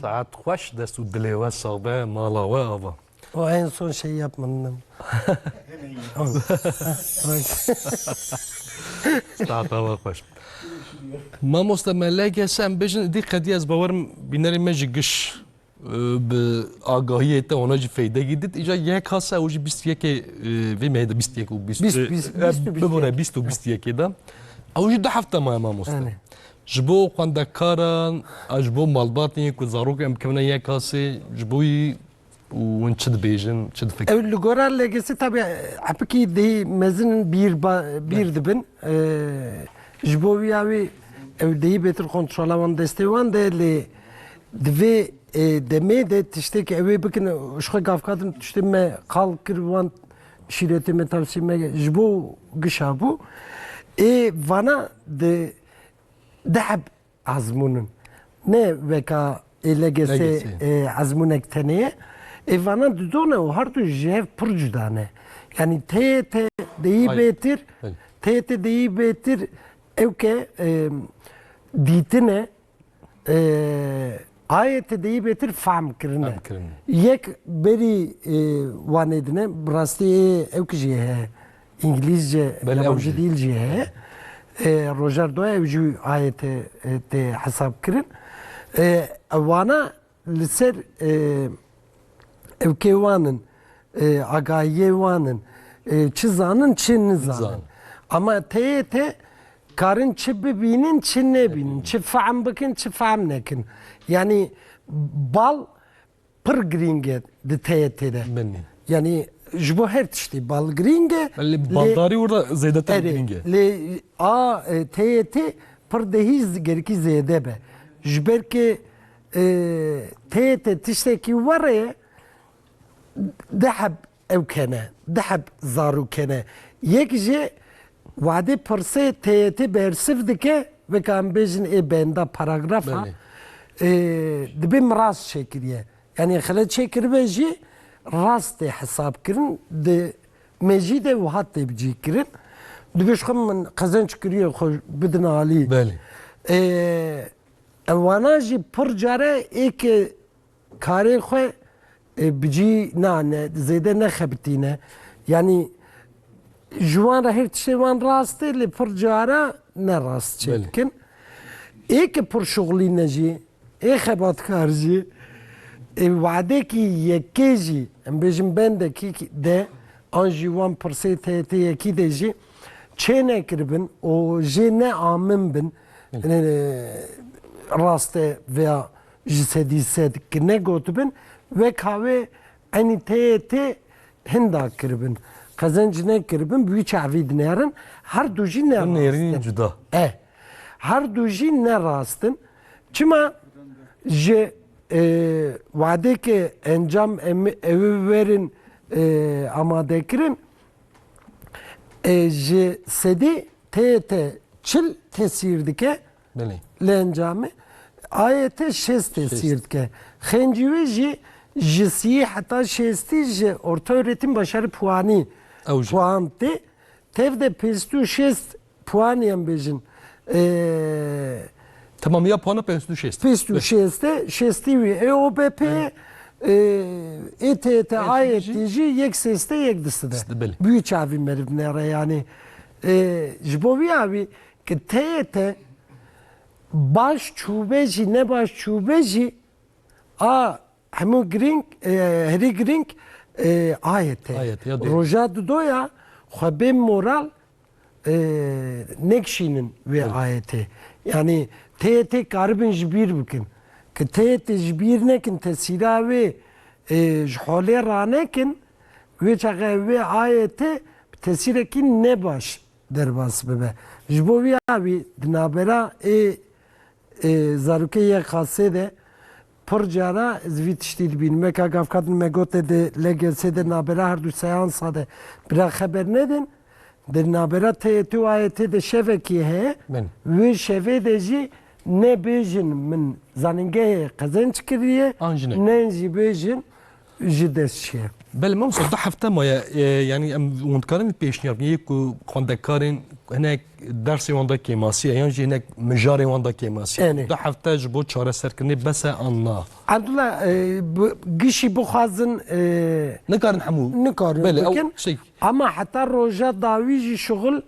Saet xweş, dest û dilê we sax be, mala we ava. O en son şey yapmadım. Saeta we xweş. Mamoste me L G S em bêjin, dî qedî ez bawerim bînerê me jî giş, e, bi agahiyê te ona jî feydegî dit. Îca yek hase ew jî bîst yekê, e, vê mehê de bîst yek û bîst, bîst, e, bîst, bîst û bîst yekê de. Ew jî du hefte maye mamoste. Ji bo xwendekaran, a ji bo malbatên ku zarok em kevine yek hasê, ji bo wî û hûn çi dibêjin, çi difikirin? Ew li gora L G S tabi hepikî dihî mezin bîr ba-, bîr dibin. Ee, ji bo wî ya wî ew dihî bêtir kontrola wan destê wan de lê di vê, e, demê de tiştek ew ê bikin, ji xwe gavkadin tiştê me qal kir wan şîretê me tavsî me ji bo gişa bû. Ê vana di deheb azmûnin. Ne weka ê L G S, L G S, e, azmûnek tenê ye. Ê vana didone û her du ji hev pir cuda ne. Yani T Y T deyî bêtir, T Y T deyî bêtir ew ke, e, dîtine, e, A Y T deyî bêtir fehm kirine. Fehm kirine. Yek berî, e, wanê dine, bi rastî ew ki jî heye. Îngilîzce, yabancî dîl jî heye. E, Roger Doe ew jî ayê te, e, tê hesab kirin. E, wana li ser, e, ewkê wan in, e, agahiyê wan in, e, çi zanin, çi nizanin. Ama T Y T karin çi bibînin, çi nebînin, çi fehm bikin, çi fehm nekin. Yani bal pir girîng e di T Y T de. Belê. Yanî ji bo her tiştî bal girîng e. Belê, lê baldarî orada zêdetir erê, girîng e. Lê a, e, T Y T pir dehî z-, gerekî zêde be. Ji ber ke, e, T Y T tiştekî were ye, deheb ew kene, deheb zarû kene. Yek jê wadê pirsê T Y T bersiv dike, weke em bêjin ê benda paragrafa, belê, e, dibê min rast çêkiriye. Yani xelet çêkiribe jî rast tê hesab kirin, di mejî de wiha tê bicî kirin. Dibê ji xwe min qezenc kiriye xwe bidin alî. Belê. E, ewana jî pir care ê ke karê xwe, e, bi cî nane, zêde nexebitîne. Yanî ji wan re her tiştê wan rast e, lê pir cara ne rast çêdikin. Ê ke pir şixulîne jî, ê xebatkar jî, ê wadekî yekê jî, em bêjin bendekî de, an jî wan pirsê T Y T yekî de jî çê nekiribin û jê ne amin bin, e, rast e veya ji sedî sed ki negotibin, wek havê enî T Y T hinda kiribin. Qezenc nekiribin, bi wî çavî dinerin, her du jî ne rast in. Nêrîn cuda. E, her du jî ne rast in. Çima ji, e, wadê ke encam em, ew ê werin, e, amade kirin, e, ji sedî T Y T çil tesîr dike. Belê. Li encamê A Y T şêst tesîr dike. Xêncî wê jî ji sî heta şêstî ji orta öğretim başarı puanî puan tê. Tev de pênc û şêst puanî em bêjin. Ee, Tamamiya puana pênc û şêst. Pênc û şêst e, şêstî wî ê O B P, ee, ê T Y T, A Y T jî yek sêste yek diste de. Diste, belê. Bi wî çavî meriv nere yani. Ee, ji bo wî awî, Ki T Y T baş çûbe jî, ne baş çûbe jî, a hemû girîng, e, herî girîng, e, A Y T. A Y T ya dê. Roja didoya xwe bê moral, e, nekişînin wê A Y T. Yani T Y T karibin ji bîr bikin. Ki T Y T ji bîr nekin, tesîra wê, e, ji holê ranekin, wê çaxê wê A Y T bi tesîrekî nebaş derbas bibe. Ji bo vî awî di navbera ê, ê zarokê yê xasê de pir cara ez vî tiştî dibînim. Weka gavka din me gote di L G S de navbera her du seansa de bira xeber nedin. Di navbera T Y T û A Y T de şevekî heye. Wê şevê de jî ne bêjin min zanîngehê qezenc kiriye, an jî ne, ne jî bêjin ji dest çiye. Belê, mamosta, du hefte maye, e, yanî em, hûn dikarin pêşniyar bikin, yê ku xwendekarên hinek dersê wan da kêmasî ye, yan jî hinek mijarê wan da kêmasî ye. Enê. Du hefte ji bo çareserkirinê bes e an na? Abdullah, e, bi, gişî bixwazin, e, Nikarin hemû. Nikarin Belê, ew bikin. Şey. Ama heta roja dawî jî şixul,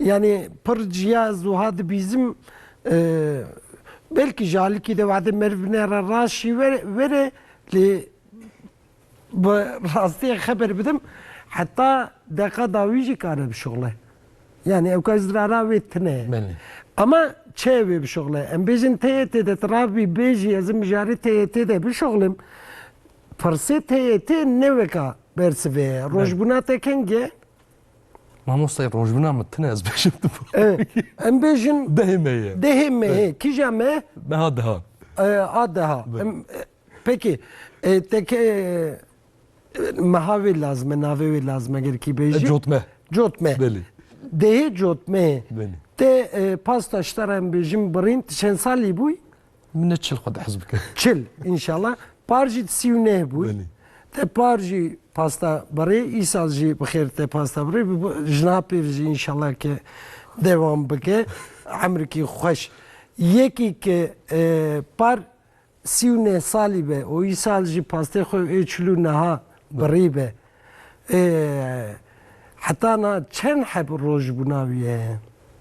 yanî pir ciya ez wiha dibîzim, e, belkî ji alikî de wade meriv binêre raşî were, were, lê bi rastiyê xeber bidim, heta deqa dawî jî kare bişuxle. Yani ew ka zirara wê tine ye. Belê. Ama çi wê bişuxle? Em bêjin T Y T de tu rabî bêjî ez ê mijarê T Y T de bişuxlim. Pirsê T Y T ne weka bersivê ye. Belê. Rojbûna te kengê? Mamostayê rojbûna min tine ez bêjim tu. Evet. Em bêjin Dehê me ye. Dehê me ye. Evet. Kîja me? Meha deha. E, a deha. Belê. Em, e, Peki, e, te ke, e, meha wê lazim e, navê wê lazim e, ger kî bêjî? E, Cotme. Cotme. Belê. Dehê Cotme. Belê. Te, e, pasta ji te re em bêjim birîn, tu çend salî bûyî? Min ne çil xwe dihez bike. Çil, înşallah. Par jî tu sî û neh bûyî. Belê. Te par jî pasta birî, îsal jî bi xêr te pasta birî, bi, bi, jina pêv jî înşallah ke dewam bike. Emrikî xweş. Yekî ke, e, par sî û neh salî be û îsal jî pastê xwe ê çil û neha birî be. Ê, heta na çend heb rojbûna wî heye?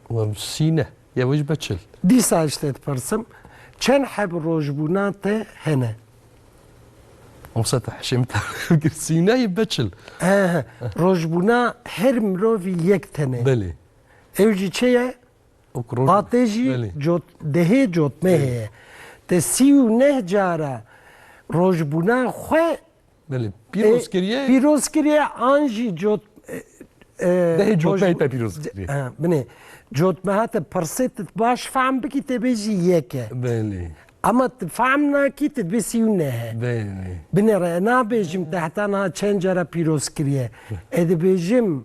Wa sî neh. Ya wê jî be çil. Dîsa ji te dipirsim, çend heb rojbûna te hene? Wisa te hişê min te kir, sî û neh yê be çil. He, he. Rojbûna her mirovî yek tene. Belê. Ew jî çi ye? Wek roj-, A te jî belê. Cot-, dehê cotme Belê. Heye. Te sî û neh cara rojbûna xwe, Belê. e, Pîroz kiriye. Pîroz kiriye, an jî cot-, e, e, Dehê cotmehê roj-, te pîroz kiriye. E, binê, cotmeha te pirsê tu baş fehm bikî, te bêjî yek e. Belê. Ama tu fehm nakî, tu dibê sî û neh e. Belê. Binêre, nabêjim te heta niha çend cara pîroz kiriye. Belê. E, dibêjim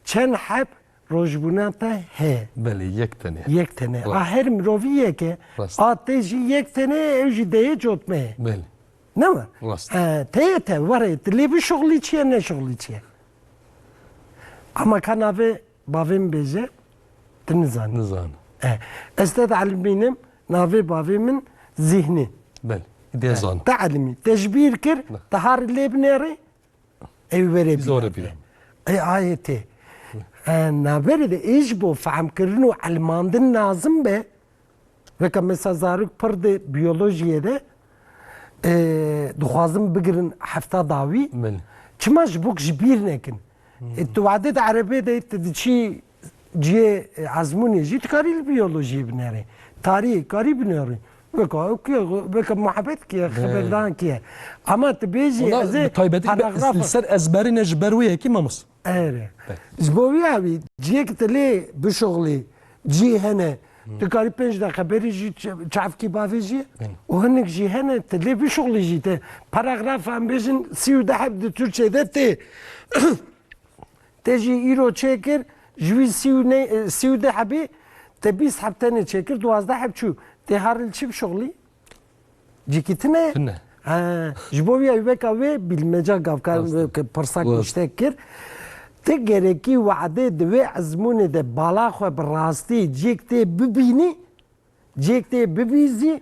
çend heb Rojbûna te heye. Belê, yek tenê. Yek tenê. Rast. A her mirovî yek e. Rast. A te jî yek tenê, ew jî dehê cotme ye. Belê. Ne mi? Rast. E, te ye te, were, tu lê bişuxlî çi ye, neşuxlî çi ye? Ama ka navê bavê min bêje, tu nizanî. Nizan. E, ez te dielimînim, navê bavê min Zîhnî. Belê. Dê E, zan. Te elimî. Te ji bîr kir, Ne. Te har lê binêrî, Ew were Zor e bîra. Bîra. Ey ayetê. E, navberê de ê ji bo fehmkirin û elmandin lazim be. Weke mesela zarok pir de biyolojiyê de, e, dixwazin bigirin hefta dawî. Belê. Çima ji bo ji bîr nekin? Hmm. E, tu wade de erebê de tu diçî cihê, e, ezmûnê jî dikarî li biyolojiyê binêrî. Tarîhê karî binêrî. Weka ew kiye, weke muhabbet kiye, He. Xeberdan kiye. Ama tu bêjî Ona ez ê bi taybetî be-, paragrafa li ser ezberî ne ji ber wê yekî mamost. Erê. Be. Ji bo wî evî cihêk tu lê bişuxlî, cî hene. Hmm. Tu karî pênc deqe berî jî ç-, çavkî bavê jî. Bin. Û hinek jî hene tu lê bişuxlî jî te. Paragrafa em bêjin sî û deh heb di Türkçe de tê. Te jî îro çêkir, ji wî sî û ne-, sî û du hebî, te bîst heb tenê çêkir, duwazdeh heb çû. Tê har li çi bişuxlî? Cîkî tine? Tine. He, ji bo wî ew weka wê bîlmeca gavkar Rast. Weke pirsa Rast. Kiştek kir. Te gerekî wade di wê ezmûnê de bala xwe bi rastî cêk tê bibînî, Cihêk tê bibîzî,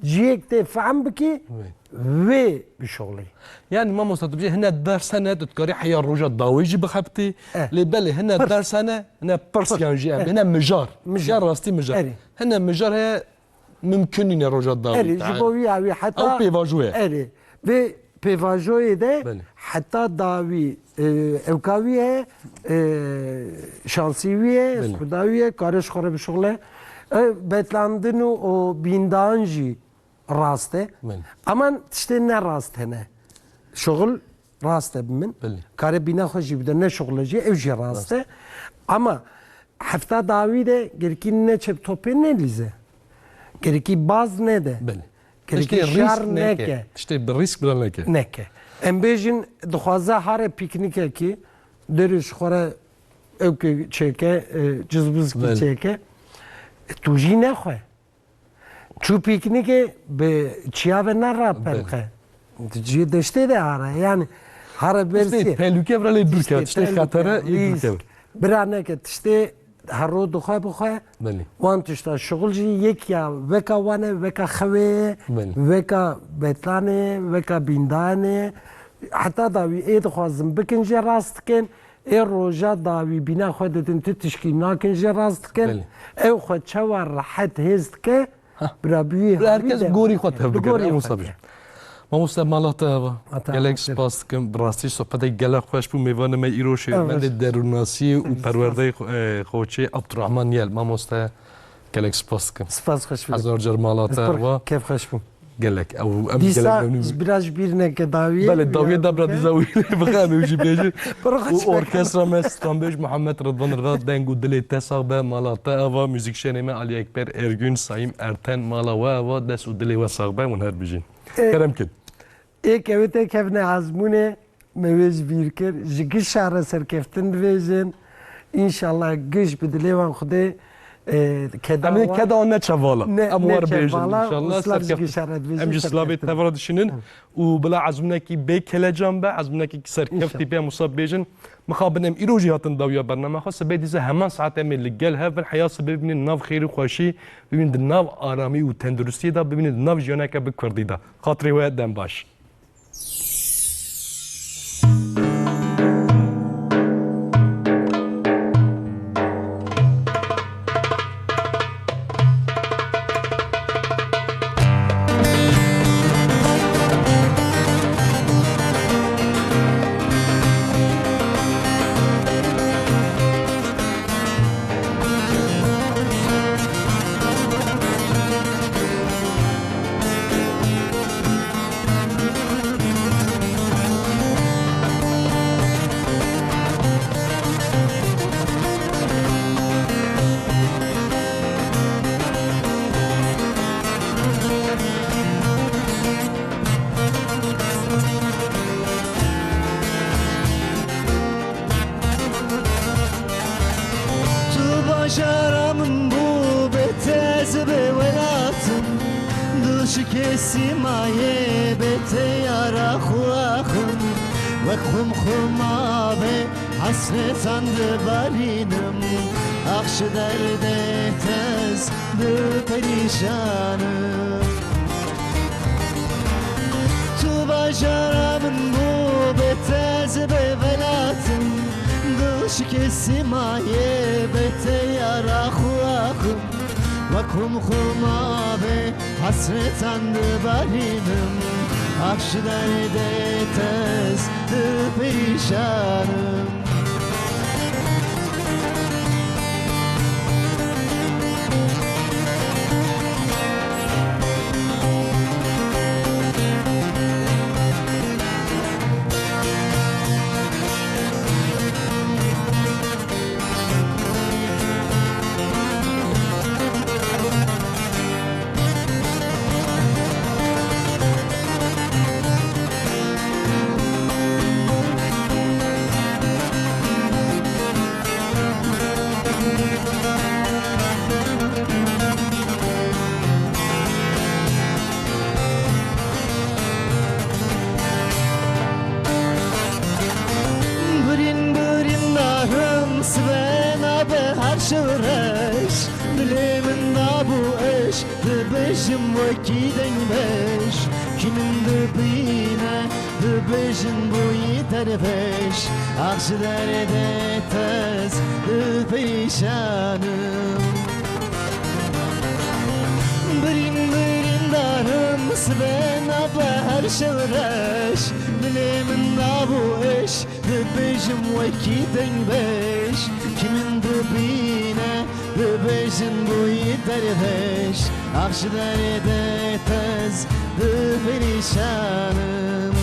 cihêk tê fehm bikî, Wê. Wê bişuxlî. Yani mamosta tu bijî hine ders hene, tu dikarî heya roja dawî jî bixebitî. Eh. Lê belê hine Pirs. Ders hene, hine pirs Pirs. Yan jî em, Eh. Hine mijar. Mijar. Ya rastî mijar. Erê. Hine mijar heye mimkun nîne roja dawî. Erê, ji bo wî ya wî heta Ew pêvajoye. Erê. Vê pêvajoyê de Belê. Heta dawî, e, ewka wî ye, e, şansî wî ye, Belê. Xuda wî ye, kare ji xwe re bişuxle. E, betlandin û o bîndan jî rast e. Belê. Eman tiştê ne rast hene. Şuxul rast e bi min. Belê. Kare bîna xwe jî bide, ne şuxle jî, ew jî rast Rast. E. Ama hefta dawî de gerekî neçe bi topê nelîze. Gerekî baz nede. Belê. Gerekî Tiştê şar rîsk neke. Neke. Tiştê bi rîsk bila neke. Neke. Em bêjin dixwaze hare pîknîkekî, derê ji xwe re ewkê çêke, e, cizbizkî Belê. Çêke. E, tu jî nexwe. Çû pîknîkê bi çiya ve nera Belê. Pelqe. Ciyê deştê de hare. Yani Here Tiştê bersî. Tehlûke vira lê dûr keve. Tiştê Tiştê tehlûke, xetere ê dûr rîsk. Keve. Bira neke tiştê hero dixwe bixwe. Belê. Wan tişta şixul jî yek ya weka wan e, weka xewê ye, Belê. Weka betlanê ye, weka bîndanê ye. Heta dawî ê dixwazin bikin jê rast dikin. Ê roja dawî bîna xwe didin, tu tişkî nakin jê rast dikin. Belê. Ew xwe çawa rehet hêz dike, Hah. Bira bûyî Bira herkes gorî xwe tev bikir. Em wisa bijin. Mamoste mala te ava. Gelek spas dikim. Bi rastî sohbetê gelek xweş bû. Mêvanê me îro şêwendê derûnasiyê û perwerdeyê xwe-, e, Xoçê Abdurrahman Yel. Mamoste gelek spas dikim. Spas xweş bû. Hezar car mala te ava. Kêf xweş bû. Gelek. Ew, em Dîsa gelek memnûn bûn. Biraz ji bîr neke dawiyê. Belê, dawiyê da bira dîsa wî bixe em ê jî bêjin. Û orkestra me stranbêj Muhammed Rıdvan Irga deng û dilê te sax be, mala te ava, muzîkşenê me Ali Ekber Ergün, Saîm Erten, mala we ava, dest û dilê we sax be, hûn her bijîn. Ê, Kerem kin. Ê kewitê kevne ezmûnê me wê ji bîr kir. Ji gişa re serkeftin divêjin. Înşallah giş bi dilê wan Xwedê, e, keda Em ê wan keda ne çevala. Ne, Em ne war bêjin çevala, înşallah. û silav ji Serkeft-, gişa re divêjin, em ji silavê serkeftin. Tevra dişînin û bila ezmûnekî bê kelecan be, ezmûnekî serkeftî Înşallah. Pê em wisa bêjin. Mixabin em îro jî hatin dawiya bernama xwe. Sibê dîse heman saet em ê li gel hev bin. Heya sibê bibînin nav xêr û xweşî, bibînin di nav aramî û tenduristiyê de, bibînin di nav jiyaneke bi kurdî de. Xatirê we dem baş. Tu bajara min bû, bê te ez bê welatim. Dil şikê sîmayê, bê te yara xwe axim. Wek xum xuma bê, hesretan dibarînim. Ax ji derdê te ez diperîşanim. Tu bajara min bû, bê te ez bê velatim. Dil şikê sîmayê, bê te yara xwe axim. Wek xum xuma bê, hesretan dibarînim. Ax ji derdê te ez diperîşanim. Birîn birîn narim, sibe nabe her şew reş. Dilê min dabû eş, dibêjim wekî dengbêj. Kî min dibîne, dibêjin bûyî dervêş. Ax ji derdê te ez diperîşanim. Birîn birîn darim, sibe nabe her şew reş. Dilê min dabû eş, dibêjim wekî dengbêj. Kî min dibîne, dibêjin bûyî dervêş. Ax ji derdê te ez diperîşanim.